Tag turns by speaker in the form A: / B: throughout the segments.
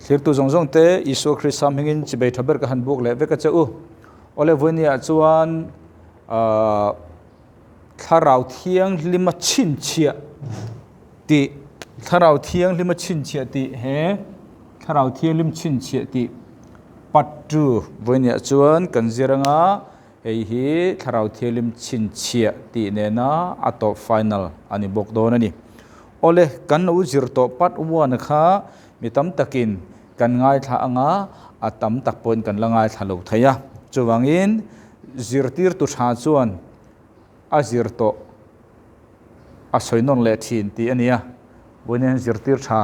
A: Thlirtu zawng zawng te Isua Krista hmingin chibei tha ber ka han buk leh vek a che u. Awle vawinia chuan ahh thlarau thianghlima chhinchhiah tih thlarau thianghlima chhinchhiah tih he thlarau thianghlim chhinchhiah tih part 2 vawinia chuan kan zir anga hei hi thlarau thianghlim chhinchhiah tih nena a tawp final a ni bawk dawn a ni. Awle kan lo zir tawh part 1 kha mi tam takin kan ngaithla anga a tam tak pawhin kan la ngaithla lo thei a. Chuvangin zirtirtu tha chuan a zir tawh a sawi nawn leh thin tih a ni a. Vawiin hian zirtir tha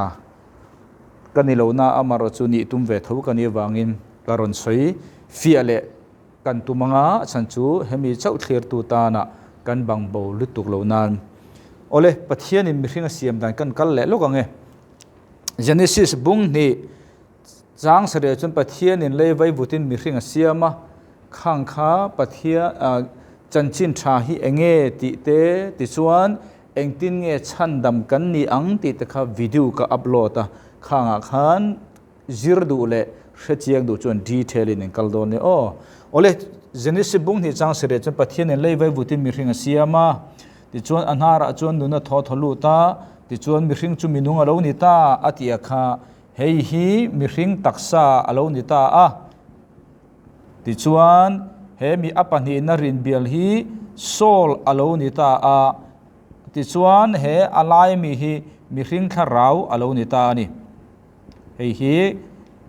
A: ka ni lo na amaherawh chu nih tum ve tho ka nih avangin ka rawn sawi fiah leh kan tum anga a chhan chu hemi chauh thlirtu tana kan bang bo lutuk lo nan. Awle Pathianin mihring a siam dan kan kal leh lawk ang e. Genesis bung hnih chang sarih chuan Pathianin lei vaivutin mihring a siam a, khang kha Pathian chanchin tha hi enge tih te tichuan engtin nge chhandam kan ni ang tih te kha video ka upload a, khangah khan zir duh leh hrechiang duh chuan detail in in kal dawn nia aw. Awle Genesis bung hnih chang sarih chuan Pathianin lei vaivutin mihring a siam a, Tichuan a hnarah chuan nuna thaw thaw lut a, tichuan mihring chu minung a lo ni ta a ti a kha, hei hi mihring taksa a lo ni ta a. Tichuan he mi a pahnihna rinbial hi Saul a lo ni ta a, tichuan he a lai mi hi mihring thlarau a lo ni ta a ni. Hei hi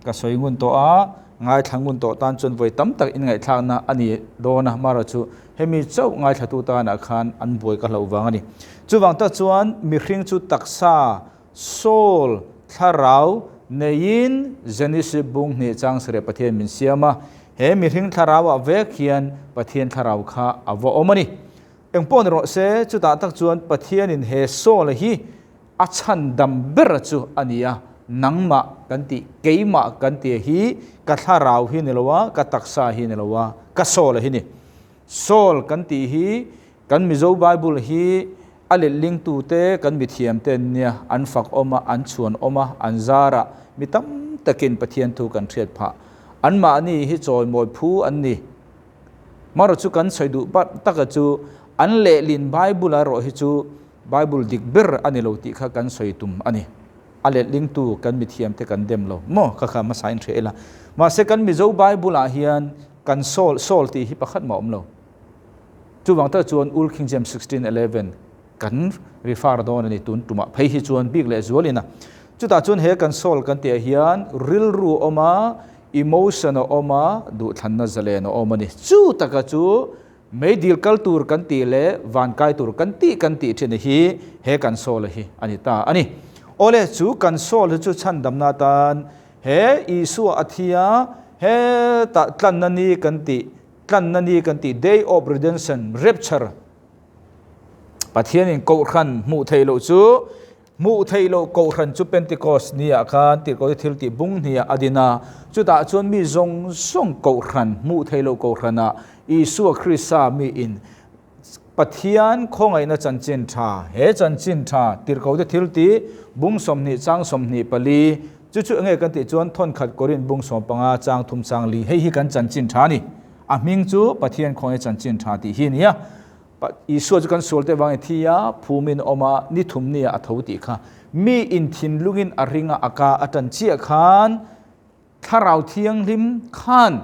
A: ka sawi ngun tawh a, ngaithla ngun tawh tan chuan vawi tam tak inngaihthlakna a ni dawn a, mara chu hemi chauh ngaithlatu tanah khan an buai ka hlauh vang a ni. Chuvang tak chuan mihring chu taksa, soul, thlarau neiin Genesis bung hnih chang sarih Pathian min siam a, he mihring thlarauah vek hian Pathian thlarau kha a va awm a ni. Engpawh ni rawh se, chutah tak chuan Pathianin he soul hi A chhan dam ber chu a ni a, nangmah kan tih, keimah kan tih hi ka thlarau hi ni lo a, ka taksa hi ni lo a, ka soul hi ni. Soul kan tih hi kan Mizo Bible hi a letlingtute kan mithiamte an nia, an fak awm a, an chhuan awm a, an zar a, mi tam takin Pathian thu kan hriat phah. Anmahni hi chawimawi phu an ni. Marawh chu kan sawi duh taka chu an lehlin Bible a erawh hi chu Bible dik ber a ni lo tih kha kan sawi tum a ni. A letlingtu kan mithiamte kan dem lo maw? Kha kha hmasa in hria ila. Mahse kan Mizo Bible ah hian kan Saul, Saul tih hi pakhat mah a awm lo. Chuvang tak chuan Old King James 16:11 kan refer dawn a ni tun tumah phei hi chuan bik leh zualin a. Chutah chuan he kan Saul kan tih ah hian rilru a awm a, emotion a awm a, duhthlanna zalen a awm a ni. Chu taka chu Meidil kal tur kan tih leh van kai tur kan tih kan tih thin hi he kan soul hi a ni ta a ni. Awle, chu kan soul hi chu chhandamna atan he Isua a thi a, hetah tlanna ni kan tih, tlanna ni kan tih, day of redemption, rapture, Pathianin kohhran hmuh theih loh chu Hmuh theih loh kohhran chu Pentecost ni ah khan tirhkohte thil tih bung hnih ah a din a, chutah chuan mi zawng zawng kohhran, hmuh theih loh kohhran ah Isua Krista mi in Pathian khawngaihna chanchin tha, he chanchin tha tirhkohte thil tih bung 20 chang 24, chu chu enge kan tih chuan thawnkhat Korinth bung 15 chang thum chang li, hei hi kan chanchin tha a ni. A hming chu Pathian khawngaihna chanchin tha tih hi a ni a. Isua chu kan sual te vangin thi a, phumin a awm a, ni thum nia a tho tih kha. Mi in thinlungin a ring a, a ka a tan chiah khan Thlarau Thianghlim khan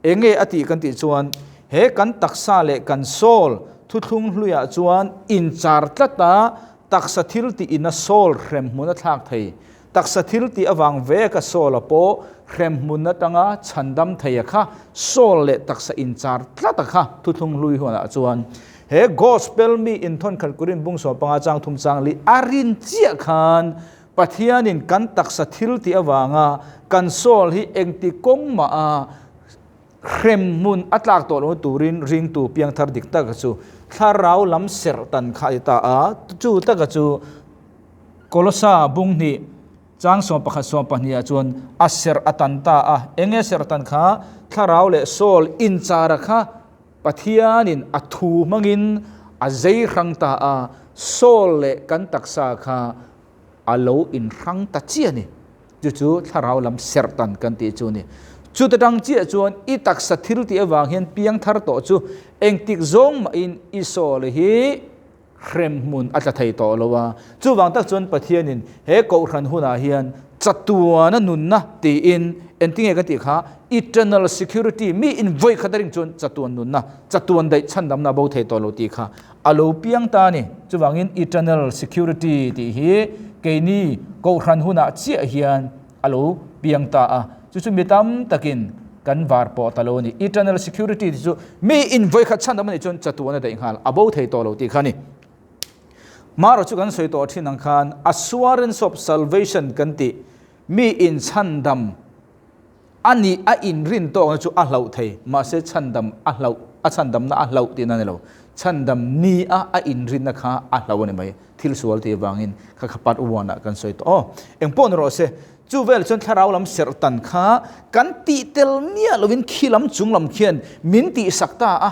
A: enge a tih kan tih chuan he kan taksa leh kan soul thuthlung hluiah chuan inchar tlat a, taksa thil tih in a soul hremhmun a thlak thei. Taksa thil tih avang veka Saul-a pawh hremhmun atanga chhandam thei a kha, Saul leh taksa inchar tlat a kha thuthlung hlui hunah chuan he Gospel mi inthawn khat Korin bung 15 chang thum chang li a rin chiah khan Pathianin kan taksa thil tih avanga kan Saul hi engti kawng mah a hremhmun a tlak tawh lohna turin ringtu piangthar dik taka chu thlarau lam serh tan kha a ti ta a, chu taka chu Kolosa bung hnih chang 11 12 ah chuan a serh a tan ta a, enge serh tan kha thlarau leh soul inchara kha Pathianin a thu hmangin a zei hrang ta a, soul leh kan taksa kha a lo inhrang ta chiah a ni. Chu chu thlarau lam serhtan kan tih chu a ni. Chuta tang chiah chuan i taksa thil tih avang hian piangthar tawh chu engtik zawng mahin i sawl hi hrem hmun a tla thei tawh lo a. Chuvang tak chuan Pathianin he kohhran hunah hian chatuana nunna tiin engtinge kan tih kha eternal security mi in vawi khat a ring chuan chatuan nunna, chatuan daih chhandamna a bo thei tawh lo tih kha a lo piang ta a ni. Chuvangin eternal security tih hi keini kohhran hunah chiah hian a lo piang ta a, chu chu mi tam takin kan var pawh ta lo a ni. Eternal security tih chu mi in vawikhat chhandam a nih chuan chatuan a daih nghal, a bo thei tawh lo tih kha a ni. Hmarawh chu kan sawi tawh thin ang khan assurance of salvation kan tih mi in chhandam A nih a inrin tawkna chu a hlauh thei, mahse chhandam a hlauh, a chhandamna a hlauh tihna a ni lo. Chhandam ni a a inrinna kha a hlauh a ni mai. Thil sual tih avangin kha kha part one ah kan sawi tawh aw. Eng pawh ni rawh se, chu vel chuan thlarau lam serh tan kha kan tih tel miah lovin khi lam chung lam khian min tihsak ta a.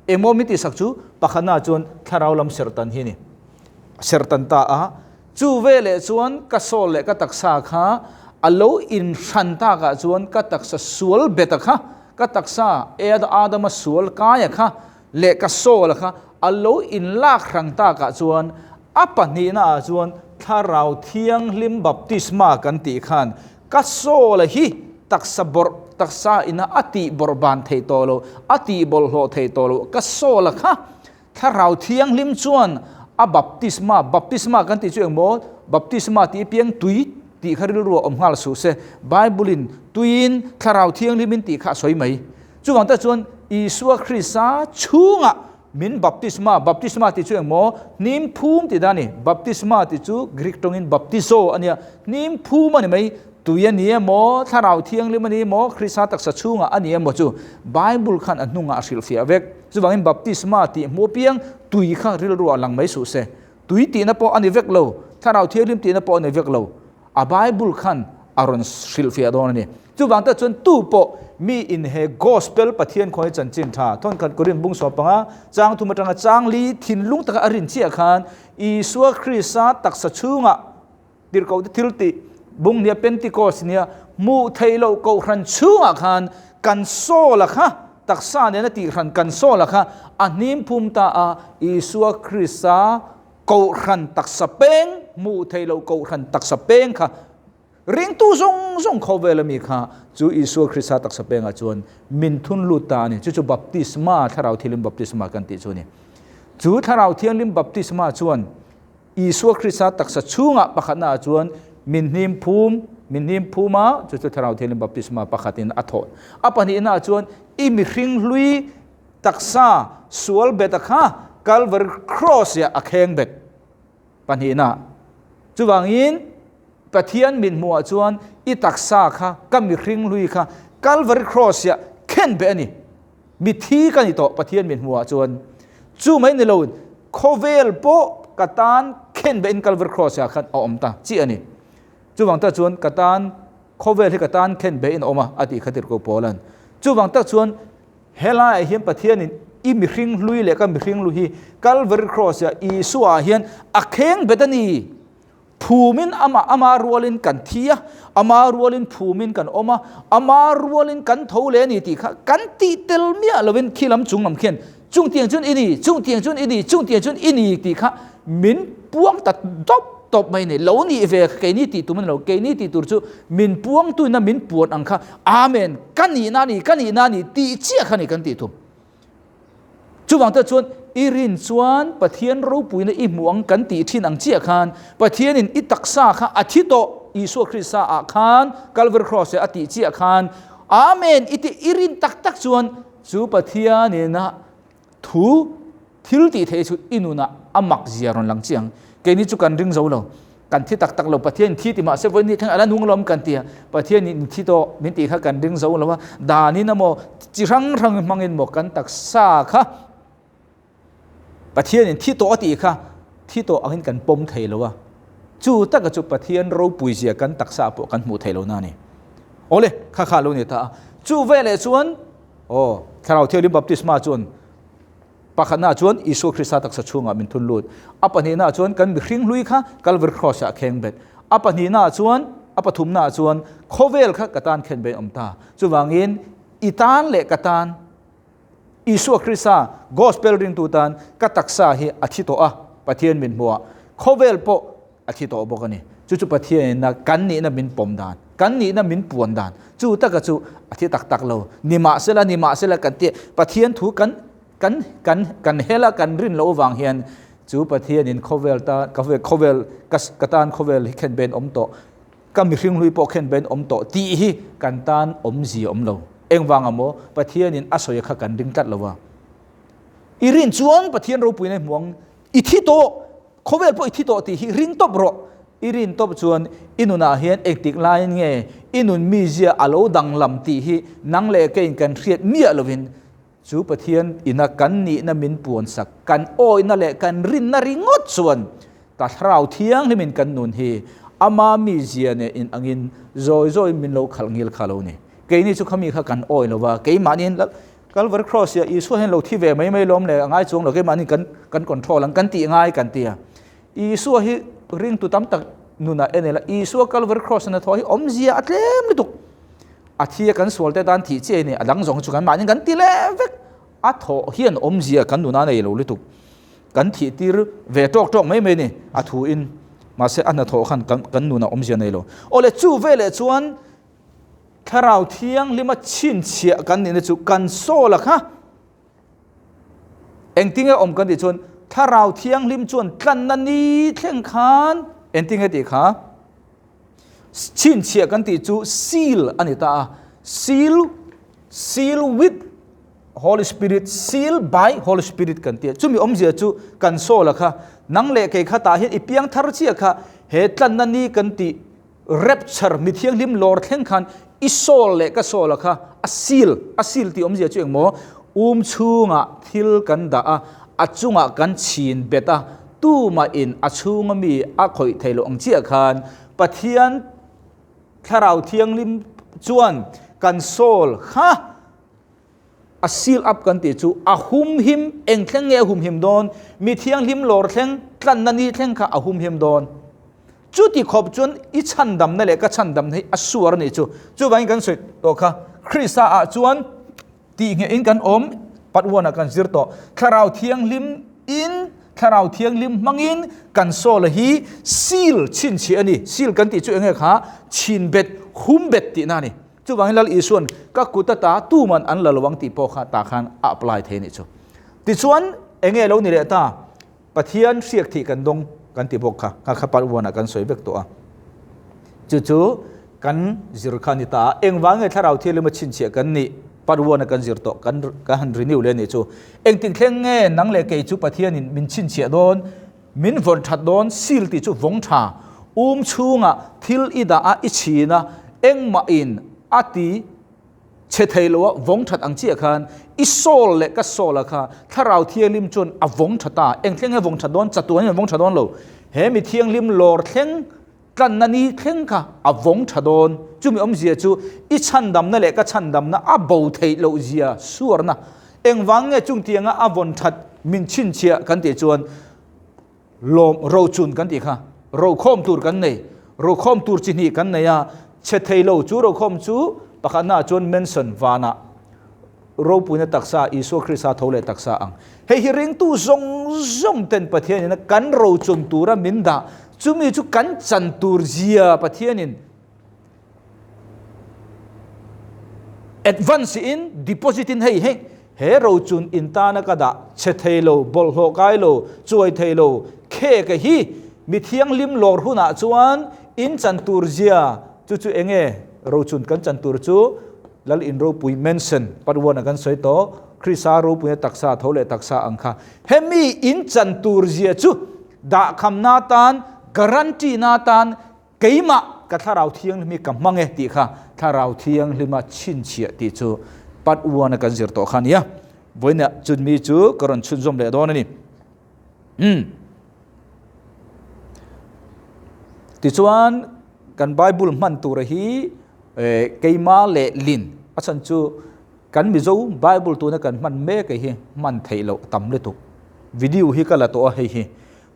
A: Engmaw min tihsak chu pakhatna chuan thlarau lam serh tan hi a ni. Serh tan ta a. Chu veleh chuan ka sawl leh ka taksa kha a lo inhran takah chuan ka taksa sual beta kha, ka taksa Adama sual kaia kha leh ka sawla kha a lo inlak hrang takah chuan a pahnihnaah chuan Thlarau Thianghlim baptisma kan tih khan ka sawla hi taksa bawrh, taksa ina a tih bawrh ban thei tawh lo, a tih bawlhhlawh thei tawh lo, ka sawla kha Thlarau Thianghlim chuan a baptisma, baptisma kan tih chu engmaw? Baptisma tih piang tui tih kha rilru a awm nghal suh se. Bible-in tuiin Thlarau Thianghlimin tih kha a sawi mai. Chuvang tak chuan Isua Krista chhungah min baptisma, baptisma tih chu engmaw? Hnim phum tih dan a ni. Baptisma tih chu Greek tawngin baptizo a nia, hnim phum a ni mai. Tui a ni emaw, Thlarau Thianghlim a ni emaw, Krista taksa chhungah a ni emaw chu Bible khan a hnungah a hrilhfiah vek. Chuvangin baptisma tih hmuh apiang tui kha rilru ah lang mai suh se. Tui tihna pawh a ni vek lo, Thlarau Thianghlim tihna pawh a ni vek lo. A Bible khan a rawn hrilhfiah dawn a ni. Chuvang tak chuan tu pawh mi in he Gospel Pathian khawi chanchin tha thawnkhat Korin bung 15 chang thum atanga chang li thinlung taka a rin chiah khan Isua Krista taksa chhungah Tirhkohte thil tih bung nia Pentecost nia hmuh theih loh kohhran chhungah khan kan Saul-a kha taksa nena tihhran kan Saul-a kha a hnim phum ta a, Isua Krista kohhran taksa peng hmuh theih loh kohhran taksa peng kha ringtu zawng zawng khawvel ami kha chu Isua Krista taksa pengah chuan min thun lut ta a ni. Chu chu baptisma, Thlarau Thianghlim baptisma kan tih chu a ni. Chu Thlarau Thianghlim baptisma chuan Isua Krista taksa chhungah pakhatnaah chuan min hnim phum, min hnim phum a, chu chu Thlarau Thianghlim baptisma pakhatin a thawh. A pahnihnaah chuan i mihring hlui taksa sual bet a kha Calvary Cross-ah a kheng bet. Pahnihnaah. Chuvangin Pathian min hmuhah chuan i taksa kha, ka mihring hlui kha Calvary Cross-ah khen beh a ni. Mithi ka ni tawh Pathian min hmuhah chuan. Chu mai ni lo, khawvel pawh ka tan khen behin Calvary Cross ah khan a awm ta chiah a ni. Chuvang tak chuan ka tan khawvel hi ka tan khen behin a awm a, a tih kha tirhkoh Paula'n. Chuvang tak chuan helaiah hian Pathianin i mihring hlui leh ka mihring lu hi Calvary Cross ah Isua ah hian a kheng bet a ni. Phumin amah ama rualin kan thi a, ama rualin phumin kan awm a, ama rualin kan tho leh a ni tih kha kan tih tel miah lovin khi lam chung lam khian chung tiang chuan i ni, chung tiang chuan i ni, chung tiang chuan i ni tih kha min puang ta tawp tawp mai a ni. Lo nih ve kha keini tih tum a ni lo, keini tih tur chu min puangtuina min puan ang kha Amen, ka nihna a ni, ka nihna a ni tih chiah kha a ni kan tih tum. Chuvang te chuan i rin chuan Pathian ropuina i hmuh ang kan tih thin ang chiah khan Pathianin i taksa kha a thi tawh Isua Krista ah khan Calvary Cross ah a tih chiah khan Amen i tih i rin tak tak chuan chu Pathianina thu thil tih theih chu i nunah a mak zia rawn lang chiang. Keini chu kan ring zo lo. Kan thi tak tak lo, Pathian thi ti mahse vawi ni thleng a la nung lawm kan ti a, Pathian in thi tawh min tih kha kan ring zo lo a, dan in emaw chi hrang hrang hmang in maw kan taksa kha Pathian in thi tawh a tih kha thi tawh ang in kan pawm thei lo a, chu taka chu Pathian ropui zia kan taksa pawh kan hmuh thei lo na a ni. Awle, kha kha lo ni ta a, chu veleh chuan aw Thlarau Thianghlim baptisma chuan Pakhatnaah chuan Isua Krista taksa chhungah min thun lut. A pahnihnaah chuan kan mihring hlui kha Calvary Cross-ah a kheng bet. A pahnihnaah chuan, A pathumnaah chuan khawvel kha ka tan khen bein awm ta. Chuvangin i tan leh ka tan Isua Krista Gospel ringtu tan ka taksa hi a thi tawh a, Pathian min hmuh a, khawvel pawh a thi tawh bawk a ni. Chu chu Pathianina kan nihna min pawm dan, kan nihna min puan dan, chu taka chu a thi tak tak lo. Nimahsela, nimahsela kan tih Pathian thu kan kan kan kan hel a, kan rin loh avang hian chu Pathianin khawvel tan khawvel ka tan khawvel hi khen ben awm tawh. Ka mihring hlui pawh khen ben awm tawh tih hi kan tan awmzia awm lo. Engvang a maw? Pathianin a sawi kha kan ring tlat lo a. I rin chuan Pathian ropuina i hmu ang, i thi tawh, khawvel pawh i thi tawh tih hi ring tawp rawh. I rin tawp chuan i nunah hian engtik laiin nge i nun mizia a lo danglam tih hi nang leh keiin kan hriat miah lovin chu Pathian ina kan nihna min puansak, kan awihna leh kan rinna ringawt chuan ka thlarau thianghlimin kan nun hi ama mizia nen in angin zawi zawiin min lo khalh ngil kha lo ni. Keini chu khami kha kan awih lo va, keimahniin Calvary Cross ah Isua hian lo thi ve mai mai lawm le, a ngai chuang lo, keimahniin kan kan control ang kan tih ngai kan ti a. Isua hi ringtu tam tak nunah en ila, Isua Calvary Cross a hnathawh hi awmzia a tlem lutuk. A thi a kan sual te tan thih chiah a ni, a dang zawng chu kan mahni kan ti leh vek. A thawh hian awmzia kan nuna nei lo lutuk. Kan thih tir ve tawk tawk mai mai ni a thu in, mahse a hnathawh khan kan kan nunah awmzia nei lo. Awle chu veleh chuan Thlarau Thianghlima chhinchhiah kan nihna chu kan sawl a kha. Engtinge awm kan tih chuan Thlarau Thianghlim chuan tlanna ni thleng khan engtinge tih kha chhinchhiah kan tih chu seal a ni ta a, seal, seal with Holy Spirit, seal by Holy Spirit kan ti a. Chumi awmzia chu kan sawl a kha nang leh kei kha tah hian i piang thar chiah kha he tlanna ni kan tih Rapture mi thianghlim lawr thleng khan i sawl leh ka sawl a kha a seal, a seal tih awmzia chu engmaw? Um chhungah thil kan dah a, a chungah kan chhin bet a, tumah in a chhunga mi a khawih thei loh ang chiah khan Pathian Thlarau Thianghlim chuan kan sawl kha A seal up kan tih chu a humhim, eng thleng nge a humhim dawn? Mi thianghlim lawr thleng, tlanna ni thleng kha a humhim dawn. Chuti khawp chuan i chhandamna leh ka chhandamna hi a suar a nih chu. Chuvangin kan sawi tawh kha, Krista ah chuan tihnghehin kan awm, part one ah kan zir tawh. Thlarau thianghlim in, Thlarau thianghlim hmangin kan soul hi seal chhinchhiah a ni. Seal kan tih chu eng nge kha? Chhinbet, humbet tihna a ni. Chuvangin Lal Isuan ka kut ata tuman an la lo ang tih pawh kha tah khan a apply thei a nih chu. Tichuan enge lo ni leh ta? Pathian hriak thih kan dawng kan ti bawk kha, kha kha part one ah kan sawi vek tawh a. Chu chu kan zir kha a ni ta a, engvang nge Thlarau Thianghlim a chhinchhiah kan nih part one a kan zir tawh kan kan han renew leh a nih chu. Engtin thleng nge nang leh kei chu Pathianin min chhinchhiah dawn? Min vawn that dawn seal tih chu vawng tha, um chhungah thil i dah a i chhin a, engmah in a ti chhe thei lo a, vawng that ang chiah khan i sawl leh ka sawl a kha Thlarau Thianghlim chuan a vawng tha ta, eng thleng nge vawng that dawn, chatuan hian a vawng tha dawn lo, he mi thianghlim lawr thleng tlanna ni thleng kha a vawng tha dawn, chumi awmzia chu i chhandamna leh ka chhandamna a bo theih loh zia suarna, engvang nge chung tianga a vawn that min chhinchhiah kan tih chuan lawm rochun kan tih kha rokhawm tur kan nei, rokhawm tur chi hnih kan nei a, chhe thei lo chu rokhawm chu pakhatnaah chuan mention vanah ropuina taksa Isua Krista tho leh taksa ang. Hei hi ringtu zawng zawng ten Pathianin a kan rochun tura min dah, chumi chu kan chan tur zia Pathianin advance in deposit in hei hei he rochun in tana ka dah chhe thei lo, bawlhhlawh kai lo, chuai thei lo, khe ka hi mi thianghlim lawr hunah chuan in chan tur zia chu chu enge rochun kan chan tur chu Lal in ropui mention part one a kan sawi tawh, Krista ropuina taksa tho leh taksa ang kha. Hemi in chan tur zia chu dahkhamna tan, guarantee na tan keimah ka Thlarau Thianghlim hi ka hmang e tih kha Thlarau Thianghlima chhinchhiah tih chu part one a kan zir tawh kha a nia. Vawiinah chunmi chu ka rawn chhunzawm leh dawn a ni. Umm. Tichuan kan Bible hman tura hi keima leh lin a chhan chu kan Mizo Bible tuna kan hman mek hi hman theih loh tam lutuk. Video hi ka la tawh a hei hi.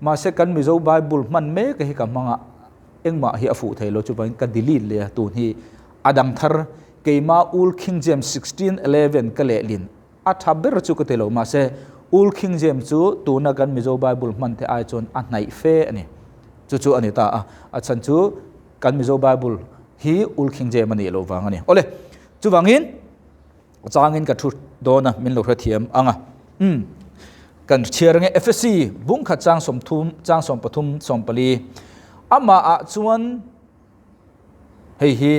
A: Mahse kan Mizo Bible hman mek hi ka hmang a. Engmah hi a fuh thei lo chuvangin ka delete leh a, tun hi a dang thar keima Old King James 1611 ka lehlin a tha ber chu ka ti lo mahse Old King James chu tuna kan Mizo Bible hman te ai chuan a hnaih fe a ni. Chu chu a ni ta a, a chhan chu kan Mizo Bible hi Old King James a nih loh vang a ni. Awle, chuvangin changin ka thu dawn a, min lo hrethiam ang a. Umm, kan chhiar ange Efesi bungkhat chang sawmthum, chang sawmpathum, sawmpali. Amah ah chuan hei hi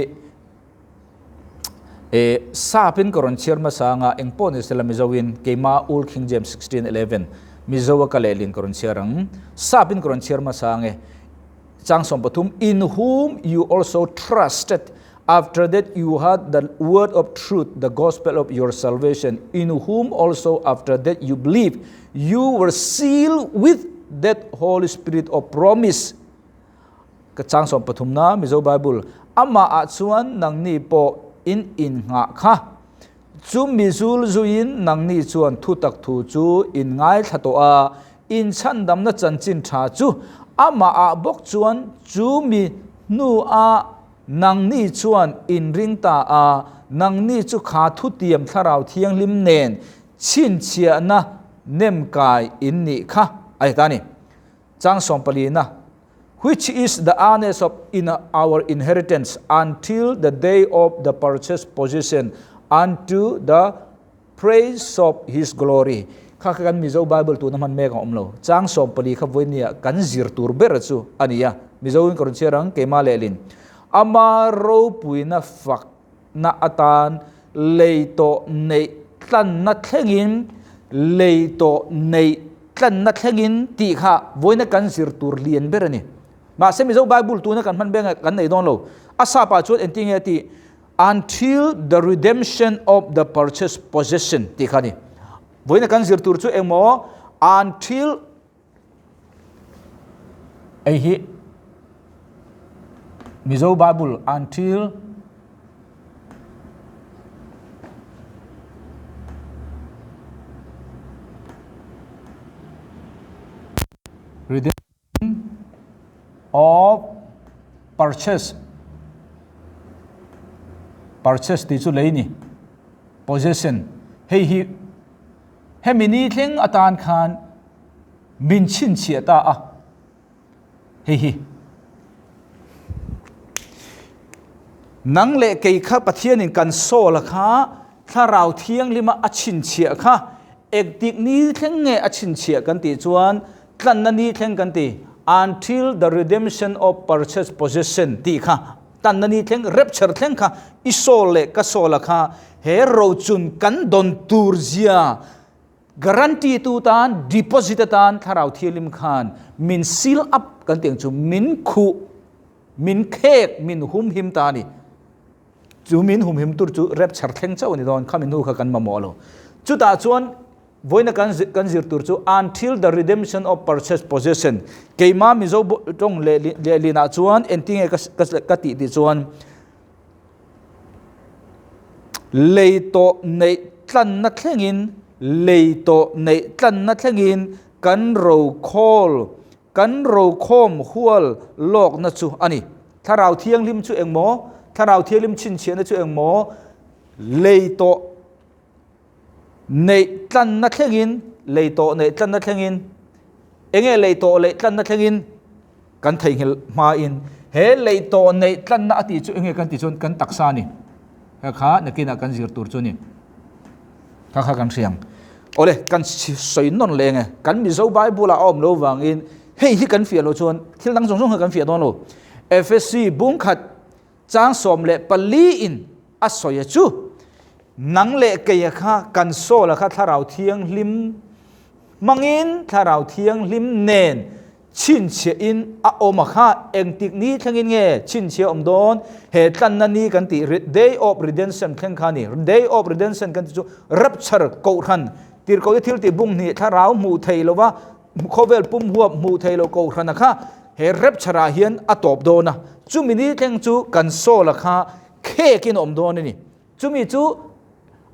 A: e sapin ka rawn chhiar hmasa anga eng pawh ni sela Mizoin keima Old King James 1611 Mizo a ka lehlin ka rawn chhiar ang. Sapin ka rawn chhiar hmasa ange. Chang 13, In whom you also trusted, after that you heard the word of truth, the gospel of your salvation, in whom also after that you believed, you were sealed with that Holy Spirit of promise. Ka chang 13 na Mizo Bible, Amah ah chuan nangni pawh in innghah kha. Chu mi zul zuiin nangni chuan thutak thu chu in ngaithla tawh a, inchhandamna chanchin tha chu amahah bawk chuan chu mi hnuah nangni chuan in ring ta a, nangni chu kha thutiam thlarau thianghlim nen chhinchhiahna nem kai in nih kha a ni ta a ni. Chang sawmpalina, which is the earnest of in our inheritance until the day of the purchase possession unto the praise of his glory. Kha kha kan Mizo Bible tuna hman mek a awm lo. Chang 14 kha vawinia kan zir tur ber chu a ni a. Mizo in ka rawn chhiar ang keimah lehlin. Ama ropuina fakna atan lei tawh neih tlanna thlengin lei tawh neih tlanna thlengin tih kha vawiina kan zir tur lian ber a ni. Mahse Mizo Bible tuna kan hman bengah kan nei dawn lo. A sap ah chuan engtin nge a tih? Until the redemption of the purchased possession tih kha a ni. Vawiina kan zir tur chu engmaw? Until Hei hi Mizo Bible until redemption of purchase purchase tih chu lei ni possession hei hi hemi ni thleng atan khan min chhinchhiah ta a hei hi nang leh kei kha Pathianin kan sawl a kha thlarau thianghlima a chhinchhiah kha engtik ni thleng nge a chhinchhiah kan tih chuan tlanna ni thleng kan ti until the redemption of purchased possession tih kha tlanna ni thleng rapture thleng kha i sawl leh ka sawl a kha he rochun kan dawn tur zia Guarantee tu tan, deposit atan Thlarau Thianghlim khan min seal up kan tih ang chu, min khuh, min khek, min humhim ta a ni. Chu min humhim tur chu rapture thleng chauh a ni dawn, khami hnu kha kan mamawh lo. Chutah chuan vawiina kan kan zir tur chu until the redemption of purchased possession, keimah Mizo tawng lehlinah chuan engtinge ka ka tih tih chuan, Lei tawh neih tlanna thlengin Lei tawh neih tlanna thlengin kan rokhawl kan rokhawm hual lawkna chu a ni. Thlarau Thianghlim chu engmaw? Thlarau Thianghlim chhinchhiahna chu engmaw? Lei tawh neih tlanna thlengin Lei tawh neih tlanna thlengin Enge lei tawh leih tlanna thlengin Kan theihnghilh hmain he lei tawh neih tlanna a tih chu enge kan tih chuan kan taksa a ni. Kha kha nakinah kan zir tur chu a ni. Kha kha kan hria ang. Awle, kan sawi nawn leh enge kan Mizo Bible ah a awm lo vangin hei hi kan fiah loh chuan thil dang zawng zawng kha kan fiah dawn lo. Efesi bungkhat chang 14 in a sawi a chu nang leh keia kha kan sawl a kha thlarau thianghlim hmangin thlarau thianghlim nen Chhinchhiah in a awm a kha engtik ni thlengin nge chhinchhiah awm dawn? He tlanna ni kan tih Day of Redemption thleng kha a ni. Day of Redemption kan tih chu rapture kohhran tirhkohte thil tih bung hnih thlarau hmuh theih lova khawvel pum huap hmuh theih loh kohhran a kha he rapture ah hian a tawp dawn a. Chumi ni thleng chu kan soul a kha khek in a awm dawn a ni. Chumi chu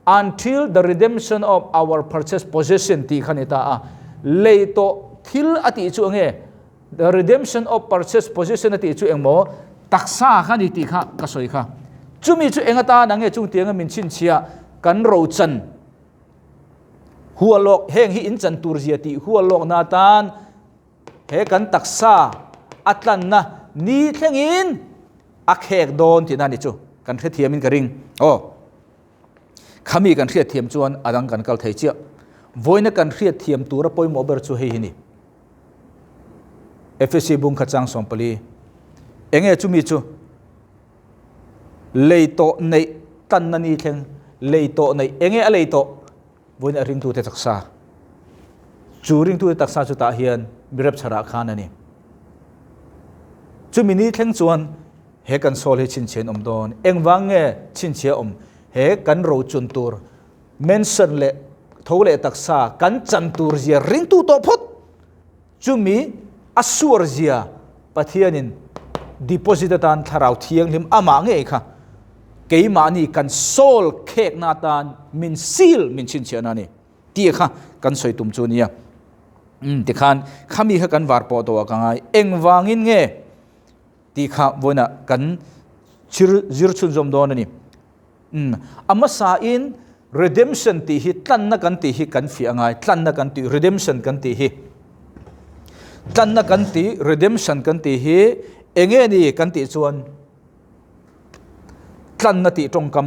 A: until the redemption of our purchased possession tih kha ni ta a. Lei tawh thil a tih chu enge? The redemption of purchased possession a tih chu engmaw taksa kha ni tih kha ka sawi kha. Chumi chu eng atana nge chung tianga min chhinchhiah kan rochan hualawk heng hi in chan tur zia tih hualawkna atan he kan taksa a tlanna ni thlengin a khek dawn tihna ni chu kan hrethiamin ka ring. Aw. Khami kan hriatthiam chuan a dang kan kal thei chiah. Vawiina kan hriatthiam tura pawimawh ber chu hei hi ni. Efesi bung kha chang 14. Enge chumi chu? Lei tawh neih tanna ni thleng. Lei tawh neih. Enge a lei tawh? Vawiina a ringtute taksa. Chu ringtute taksa chu tah hian mirepchharah khan a ni. Chumi ni thleng chuan he kan soul hi chhinchhiah an awm dawn. Engvang nge chhinchhiah awm? He kan rochun tur mention leh tho leh taksa kan chan tur zia ringtu tawh phawt. Chumi a suar zia Pathianin deposit atan Thlarau Thianghlim amah ngei kha keimahni kan soul khekna atan min seal min chhinchhiahna a ni tih kha kan sawi tum chu a nia. Umm tikhan khami kha kan var pawh tawh ah ka ngai. Engvangin nge tih kha vawiinah kan chhir zir chhunzawm dawn a ni. Umm, a hmasain redemption tih hi tlanna kan tih hi kan fiah ngai, tlanna kan tih, redemption kan tih hi. Tlanna kan tih, redemption kan tih hi enge ni kan tih chuan tlanna tih tawngkam,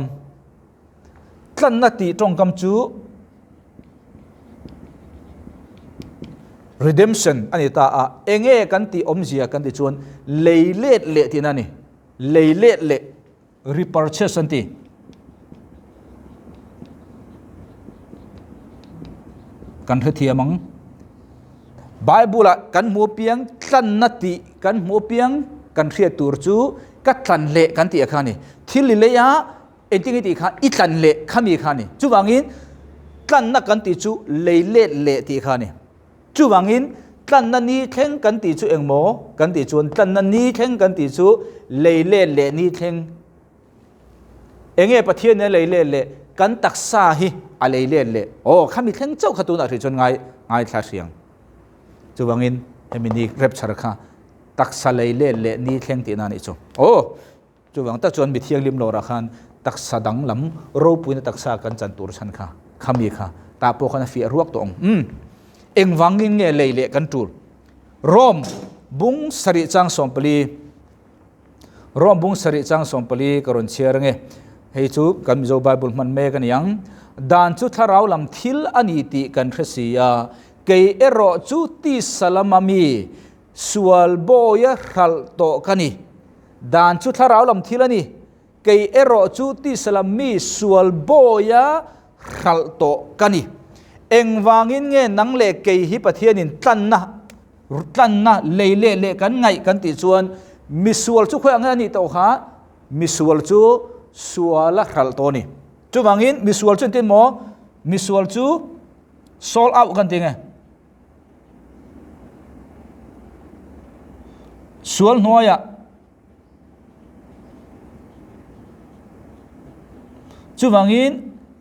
A: tlanna tih tawngkam chu redemption a ni ta a, enge kan tih awmzia kan tih chuan lei let leh tihna a ni, lei let leh. Repurchase an ti. Kan hrethiam ang. Bible ah kan hmu piang tlanna tih kan hmu piang kan hriat tur chu ka tlan leh kan tih a kha ni. Thil i lei a engtin i tih kha i tlan leh khami kha ni. Chuvangin tlanna kan tih chu lei let leh tih kha ni. Chuvangin, tlanna ni thleng kan tih chu engmaw kan tih chuan tlanna ni thleng kan tih chu lei let leh ni thleng. Enge Pathian nen lei let leh kan taksa hi a lei let leh. Aw, khami thleng chauh kha tunah hrih chuan ngai ngaithla hriang. Chuvangin, hemi ni rapture kha taksa lei let leh ni thleng tihna a nih chu. Aw! Chuvang tak chuan mithianghlim lawrah khan taksa danglam ropuina taksa kan chan tur chhan kha khami kha tah pawh khan a fiah ruak tawh ang. Umm. Engvangin nge lei leh kan tul? Rome bung sarih chang 14 Rome bung sarih chang 14 ka rawn chhiar ange. Hei chu kan Mizo Bible hman mek a ni ang. Dan chu thlarau lam thil a ni tih kan hre si a, kei erawh chu tisa lama mi sual bawia hralh tawh ka ni. Dan chu thlarau lam thil a ni. Kei erawh chu tisa lam mi sual bawia hralh tawh ka ni. Engvangin nge nang leh kei hi Pathianin tlanna tlanna lei leh leh kan ngaih kan tih chuan misual chu khawiah nge a nih tawh kha? Misual chu suala hralh tawh a ni. Chuvangin misual chu engtin maw? Misual chu sold out kan ti nge? Sual hnuaiah chuvangin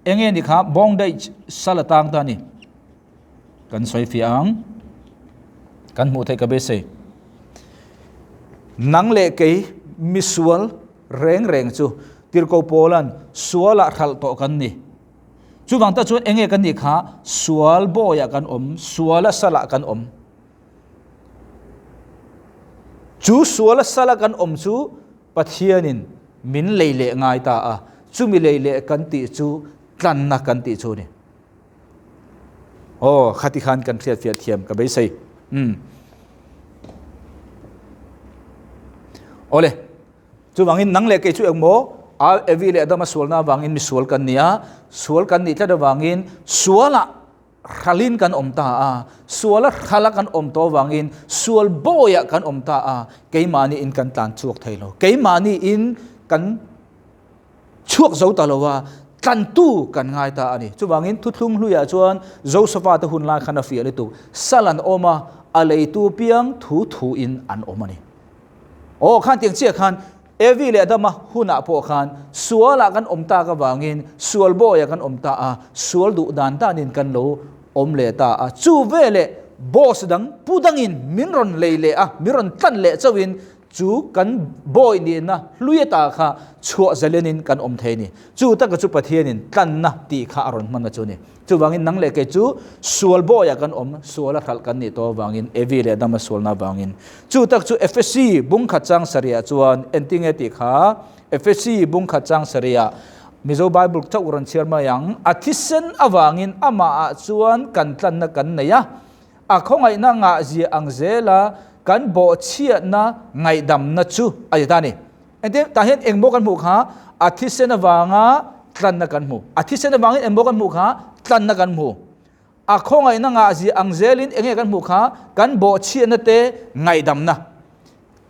A: enge ni kha bondage sal atang ta ni kan sawi fiah ang kan hmuh theih ka beisei nang leh kei misual reng reng chu tirhkoh Paulan sualah hralh tawh kan ni. Chuvang tak chuan enge kan nih kha sual bawiah kan awm, suala salah kan awm. Chu suala sala kan awm chu Pathianin min lei leh ngai ta a, chumi lei leh kan tih chu tlanna kan tih chu a ni. Aw, khati khan kan hriatfiah thiam ka beisei. Umm. Awle. Chuvangin nang leh kei chu engmaw Evi leh Adama sualna avangin mi sual kan ni a, sual kan nih tlat avangin sualah hralin kan awm ta a, suala hrala kan awm tawh avangin sual bawiah kan awm ta a, keimahni in kan tlan chhuak thei lo, keimahni in kan chhuak zo ta lo a, tlantu kan ngai ta a ni. Chuvangin thuthlung hluiah chuan Josefa te hun lai khan a fiah lutuk, sal an awm a, a leitu piang thu thuin an awm a ni. Aw, khan tiang chiah khan Evi leh Adama hunah pawh khan sualah kan awm tak avangin sual bawiah kan awm ta a, sual duh dan danin kan lo awm leh ta a. Chu veleh Boss dang, pu dangin min rawn lei leh a, min rawn tlan leh chauhin chu kan bawi nihna hlui ata kha chhuah zalenin kan awm thei a ni. Chu taka chu Pathianin tlanna tih kha a rawn hmanna chu a ni. Chuvangin nang leh kei chu sual bawiah kan awm, suala hralh kan nih tawh avangin, Evi leh Adama sualna avangin. Chu tak chu Efesi bungkhat chang sarihah chuan entinge tih kha Efesi bungkhat chang sarihah Mizo Bible chauh rawn chhiar mai ang, A thisen avangin amahah chuan kan tlanna kan nei a, a khawngaihna ngahzia ang zela kan bawhchhiatna ngaihdamna chu a ti ta a ni. Engtin tah hian engmaw kan hmuh kha? A thisen avanga tlanna kan hmu. A thisen avangin engmaw kan hmuh kha? Tlanna kan hmu. A khawngaihna ngahzia ang zelin enge kan hmuh kha? Kan bawhchhiatna te ngaihdamna.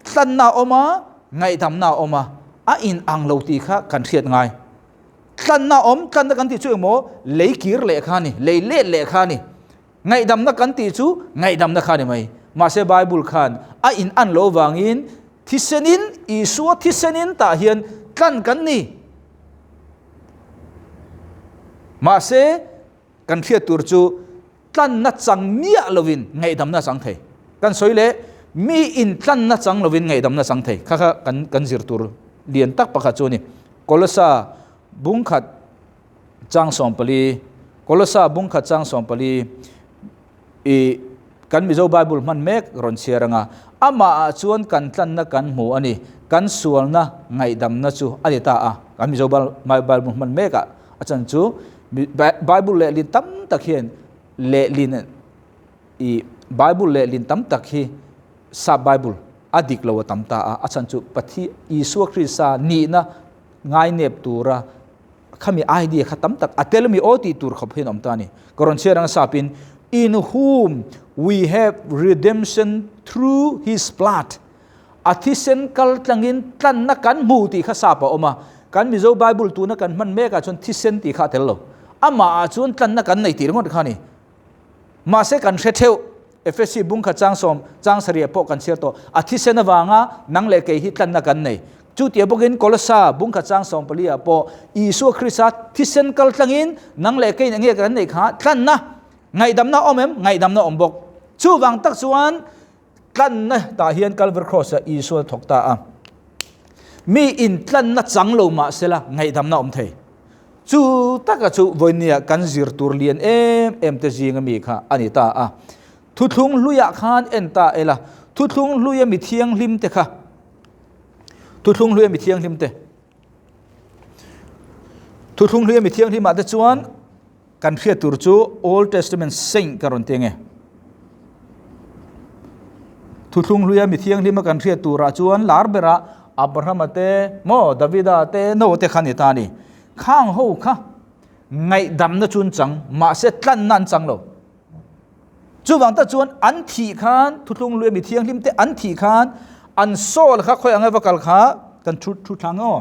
A: Tlanna a awm a, ngaihdamna a awm a, a in ang lo tih kha kan hriat ngai. Tlanna a awm, tlanna kan tih chu engmaw lei kir leh kha a ni, lei let leh kha a ni. Ngaihdamna kan tih chu ngaihdamna kha a ni mai. Mahse Bible khan a in an loh vangin thisenin, Isua thisenin tah hian tlan kan ni. Mahse Kan hriat tur chu tlanna chang miah lovin ngaihdamna a chang thei. Kan sawi leh mi in tlanna chang lovin ngaihdamna chang thei. Kha kha kan kan zir tur lian tak pakhat chu a ni. Kolosa bungkhat chang 14 Kolosa bungkhat chang 14 i kan Mizo Bible hman mek rawn chhiar anga amah ah chuan kan tlanna kan hmu a ni. Kan sualna ngaihdamna chu a ni ta a. Kan Mizo Bible hman mek ah A chan chu Bible lehlin tam tak hian lehlin i Bible lehlin tam tak hi sap Bible a dik lo a tam ta a. A chan chu Pathi Isua Krista nihna ngainep tura khami idea kha tam tak a tel mi aw tih tur khawp hian awm ta a ni. Ka rawn chhiar ang sapin in whom we have redemption through his blood. A thisen kal tlangin tlanna kan hmu tih kha sap a awm a, kan Mizo Bible tuna kan hman mekah chuan thisen tih kha a tel lo. Amahah chuan tlanna kan nei tih ringawt kha a ni. Mahse kan hre theuh, Efesi bungkhat chang sawm, chang sarih pawh kan chhiar tawh, a thisen avanga nang leh kei hi tlanna kan nei. Chutia bawkin Kolosa bungkhat chang 14 ah pawh Isua Krista thisen kal tlangin nang leh keiin enge kan neih kha tlanna, ngaihdamna a awm em? Ngaihdamna a awm bawk. Chuvang tak chuan Tlanna tah hian Calvary Cross ah Isua a thawk ta a. Mi in tlanna chang lo mah sela ngaihdamna awm thei. Chu taka chu vawinia kan zir tur lian em em te zinga mi kha a ni ta a. Thuthlung hluiah khan en ta ela, thuthlung hluia mi thianghlim te kha, thuthlung hluia mi thianghlim te, thuthlung hluia mi thianghlimah te chuan Kan hriat tur chu Old Testament Saint ka rawn ti ange. Thuthlung hluia mi thianghlima kan hriat turah chuan lar berah Abrahama te, maw Davida te, Noah te kha ni ta a ni. Khang ho kha ngaihdamna chu an chang, mahse tlanna an chang lo. Chuvang tak chuan an thih khan thuthlung hluia mi thianghlim te an thih khan an soul kha khawi ang eva kal kha kan thu thu thlang aw.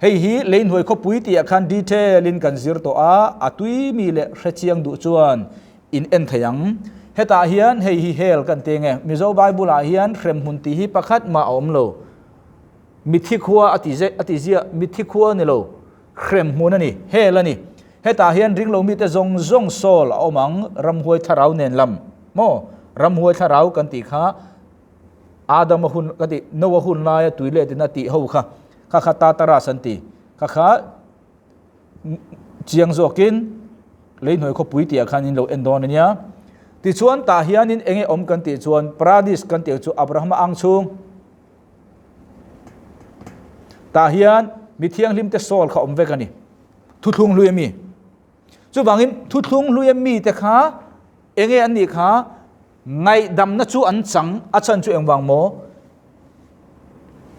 A: Hei hi lei hnuai khawpui tih ah khan detail in kan zir tawh a, a tui mi leh hrechiang duh chuan in en thei ang. Hetah hian hei hi hell kan ti nge Mizo Bible ah hian hremhmun tih hi pakhat mah a awm lo. Mithi khua a ti a ti ziah mithi khua a ni lo. Hremhmun a ni, hell a ni. Hetah hian ringlo mite zawng zawng soul a awm ang, ramhuai thlarau nen lam. Maw? Ramhuai thlarau kan tih kha Adama hun ka tih, Noah hun laia tui let in a tih ho kha, kha kha Tartarus an ti. Kha kha chiang zawkin lei hnuai khawpui tih ah khan in lo en dawn a nia. Tichuan tah hianin enge awm kan tih chuan Paradis kan tih chu Abrahama ang chhung, Tah hian mi thianghlimte soul kha awm vek a ni. Thuthlung hlui a mi. Chuvangin thuthlung hlui a mite kha enge an nih kha ngaihdamna chu an chang a chan chu engvang maw?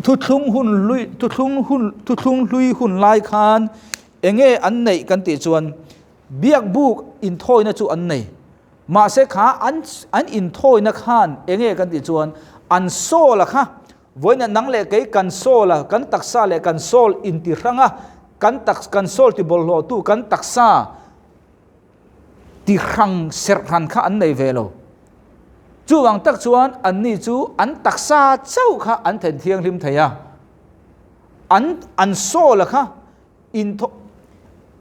A: Thuthlung hun hlui thuthlung hun thuthlung hlui hun lai khan enge an neih kan tih chuan biakbuk inthawina chu an nei. Mahse kha an an inthawina khan enge kan tih chuan an soul a kha vawiin nang leh kei kan soul a kan taksa leh kan soul inti hrang a kan tak kan soul ti bawlhhlawh tu kan taksa ti hrang serh hran kha an nei ve lo. Chuvang tak chuan anni chu an taksa chauh kha an then thianghlim thei a an an soul a kha Inthaw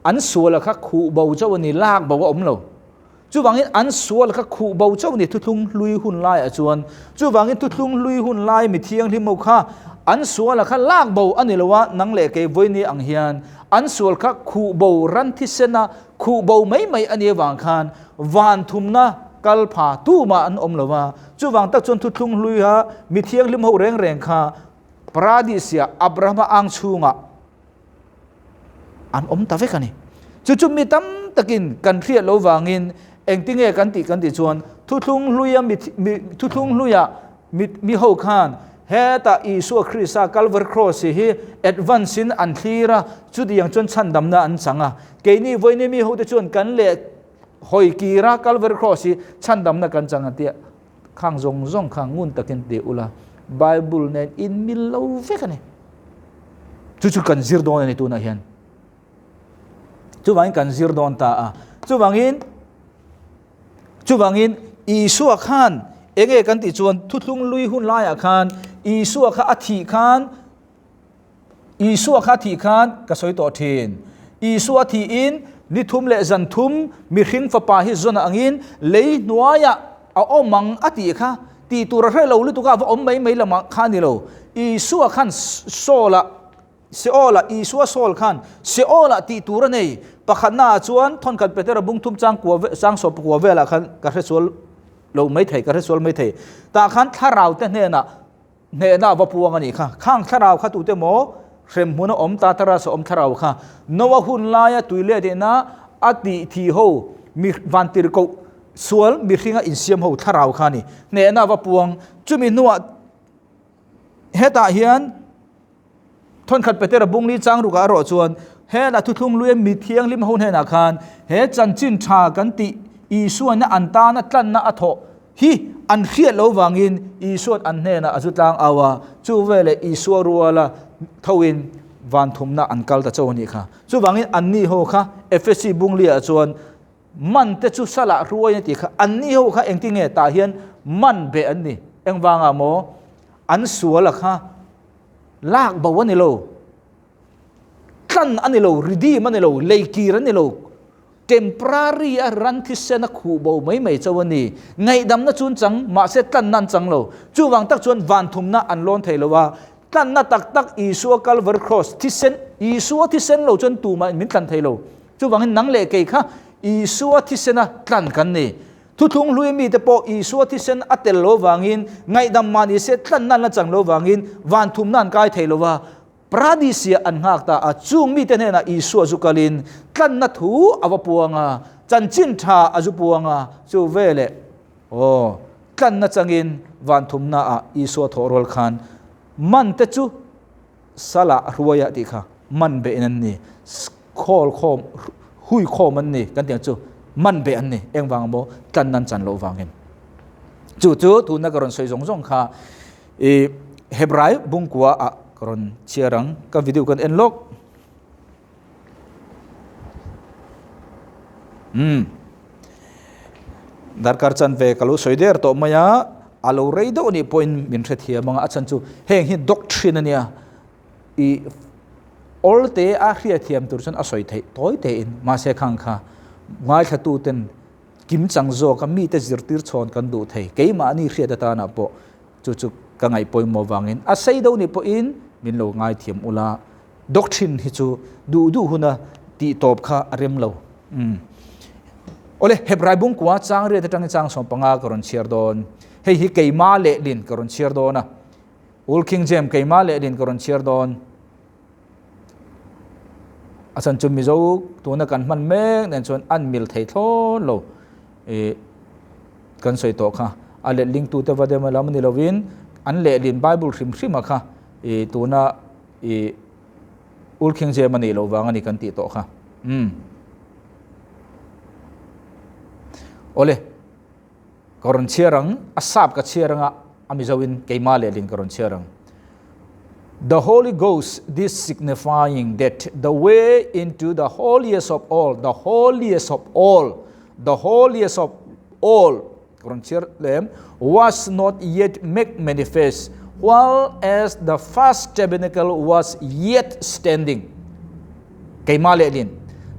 A: an sual a kha khuh bo chauh a ni, lak bo a awm lo. Chuvangin an sual kha khuh bo chauh ni thuthlung hlui hun laiah chuan. Chuvangin thuthlung hlui hun lai mi thianghlim ho kha an suala kha lak bo a ni lo a, nang leh kei vawiini ang hian an sual kha khuh bo ran thisena khuh bo mai mai a nih avang khan van thumna kal pha tumah an awm lo a. Chuvang tak chuan thuthlung hluiha mi thianghlim ho reng reng kha Paradis-ah Abrahama ang chhungah an awm ta vek a ni. Chu chu mi tam takin kan hriat lo vangin engtinge kan tih kan tih chuan thuthlung hluia mi thuthlung hluia mi mi ho khan hetah Isua Krista Calvary Cross hi advance in an thlir a, chutiang chuan chhandamna an chang a. Keini vawiini mi hote chuan kan leh hawi kir a Calvary Cross hi chhandamna kan chang a tia khang zawng zawng kha ngun takin ti ula Bible nen in mil lo vek a ni. Chu chu kan zir dawn a ni tunah hian. Chuvangin kan zir dawn ta a. Chuvangin chuvangin Isua khan enge kan tih chuan thuthlung lui hun laiah khan Isua kha a thih khan Isua kha thih khan ka sawi tawh thin. Isua thihin ni thum leh zan thum mihring fapa hi zawn angin lei hnuaiah a awm ang a tih kha tih tur a hre lo lutuk a, va awm mai mai lamah kha a ni lo. Isua khan Saul-ah, Seol-ah, Isua Saul khan Seol-ah tih tur a nei. Pakhatnaah chuan thawnkhat Petera bung thum chang kua chang sawp kua velah khan ka hre sual lo mai thei, ka hre sual mai thei. Tah khan thlarau te hnenah Hnehna a va puang a nih kha. Khang thlarau kha tute maw hrem hmun a awm ta Tarasa awm thlarau kha Noa hun laia tui let ina a tih thi ho mi vantir koh sual mihringa insiam ho thlarau kha a ni. Hnehna a va puang. Chumi hnuah hetah hian Thawnkhat Petera bungli chang rukah erawh chuan hela thuthlung luia mi thianghlim ho hnenah khan he chanchin tha kan tih Isuana an tana tlanna a thawh hi an hriat lo vangin Isuan an hnenah a zu tlang au a, chu veleh Isua ruala thoin van thumna an kal ta cho a nih kha. Chuvangin anni ho kha Efesi bungliah chuan man te chu salah hruai a tih kha anni ho kha engtinge tah hian man beh an ni. Engvangah maw an suala kha Lak bo a ni lo, tlan a ni lo, redeem a ni lo, leikir a ni lo, temporary a ran thisen a khuh bo mai mai chauh a ni. Ngaihdamna chu an chang, mahse tlanna an chang lo. Chuvang tak chuan van thumna an lawn thei lo a, tlanna tak tak Isua Calvary Cross thisen, Isua thisen lo chuan tumah min tlan thei lo. Chuvangin nang leh kei kha Isua thisena tlan kan ni. Thuthlung hlui mite pawh Isua thisen a tel lo vangin, ngaihdam mah ni se tlanna an la chang lo vangin van thumna an kai thei lo va, Paradisia an nghak ta a. Chung mite hnenah Isua zu kalin tlanna thu a va puang a, chanchin tha a zu puang a, chu veleh aw tlanna changin van thumna ah Isua thawh rual khan man te chu Sala a hruai a tih kha man beh in an ni, khawl khawm, hui khawm an ni kan tih ang chu man beh an ni, engvang maw tlan nan chan loh vangin. Chu chu tuna ka rawn sawi zawng zawng kha i Hebrai bungkua ah ka rawn chhiar ang, ka video kan en lawk. Umm. Darkar chan ve ka lo sawi der tawh mai a, a lo rei deuh anih pawhin min hrethiam ang a, a chhan chu heng hi doctrine a nia, i awl te a hriatthiam tur chuan a sawi theih tawi tein, mahse khang kha ngaithlatu ten kim chang zawk a mite zirtir chhawn kan duh thei, keimahni hriat atana pawh chu chu ka ngaih pawimawh vangin a sei deuh nih pawhin min lo ngaithiam ula. Doctrine hi chu duh duh huna tih tawp kha a rem lo. Umm. Awle, Hebrai bungkua chang riat atangin chang 15 ka rawn chhiar dawn. Hei hi keima lehlin ka rawn chhiar dawn a. Old King James keima lehlin ka rawn chhiar dawn. A chan chu Mizo tuna kan hman mek nen chuan an mil thei thlawt lo. E, kan sawi tawh kha. A letling tute va dem lam ni lovin an lehlin Bible hrim hrima kha e, tuna I Ulkhing Jem a nih loh vang a ni kan tih tawh kha. Umm. Awle, ka rawn chhiar ang, a sap ka chhiar anga a Mizoin keimah lehlin ka rawn chhiar ang. The Holy Ghost, this signifying that the way into the holiest of all, the holiest of all, the holiest of all, Ka rawn chhiar lem, was not yet made manifest while as the first tabernacle was yet standing. Keimah lehlin,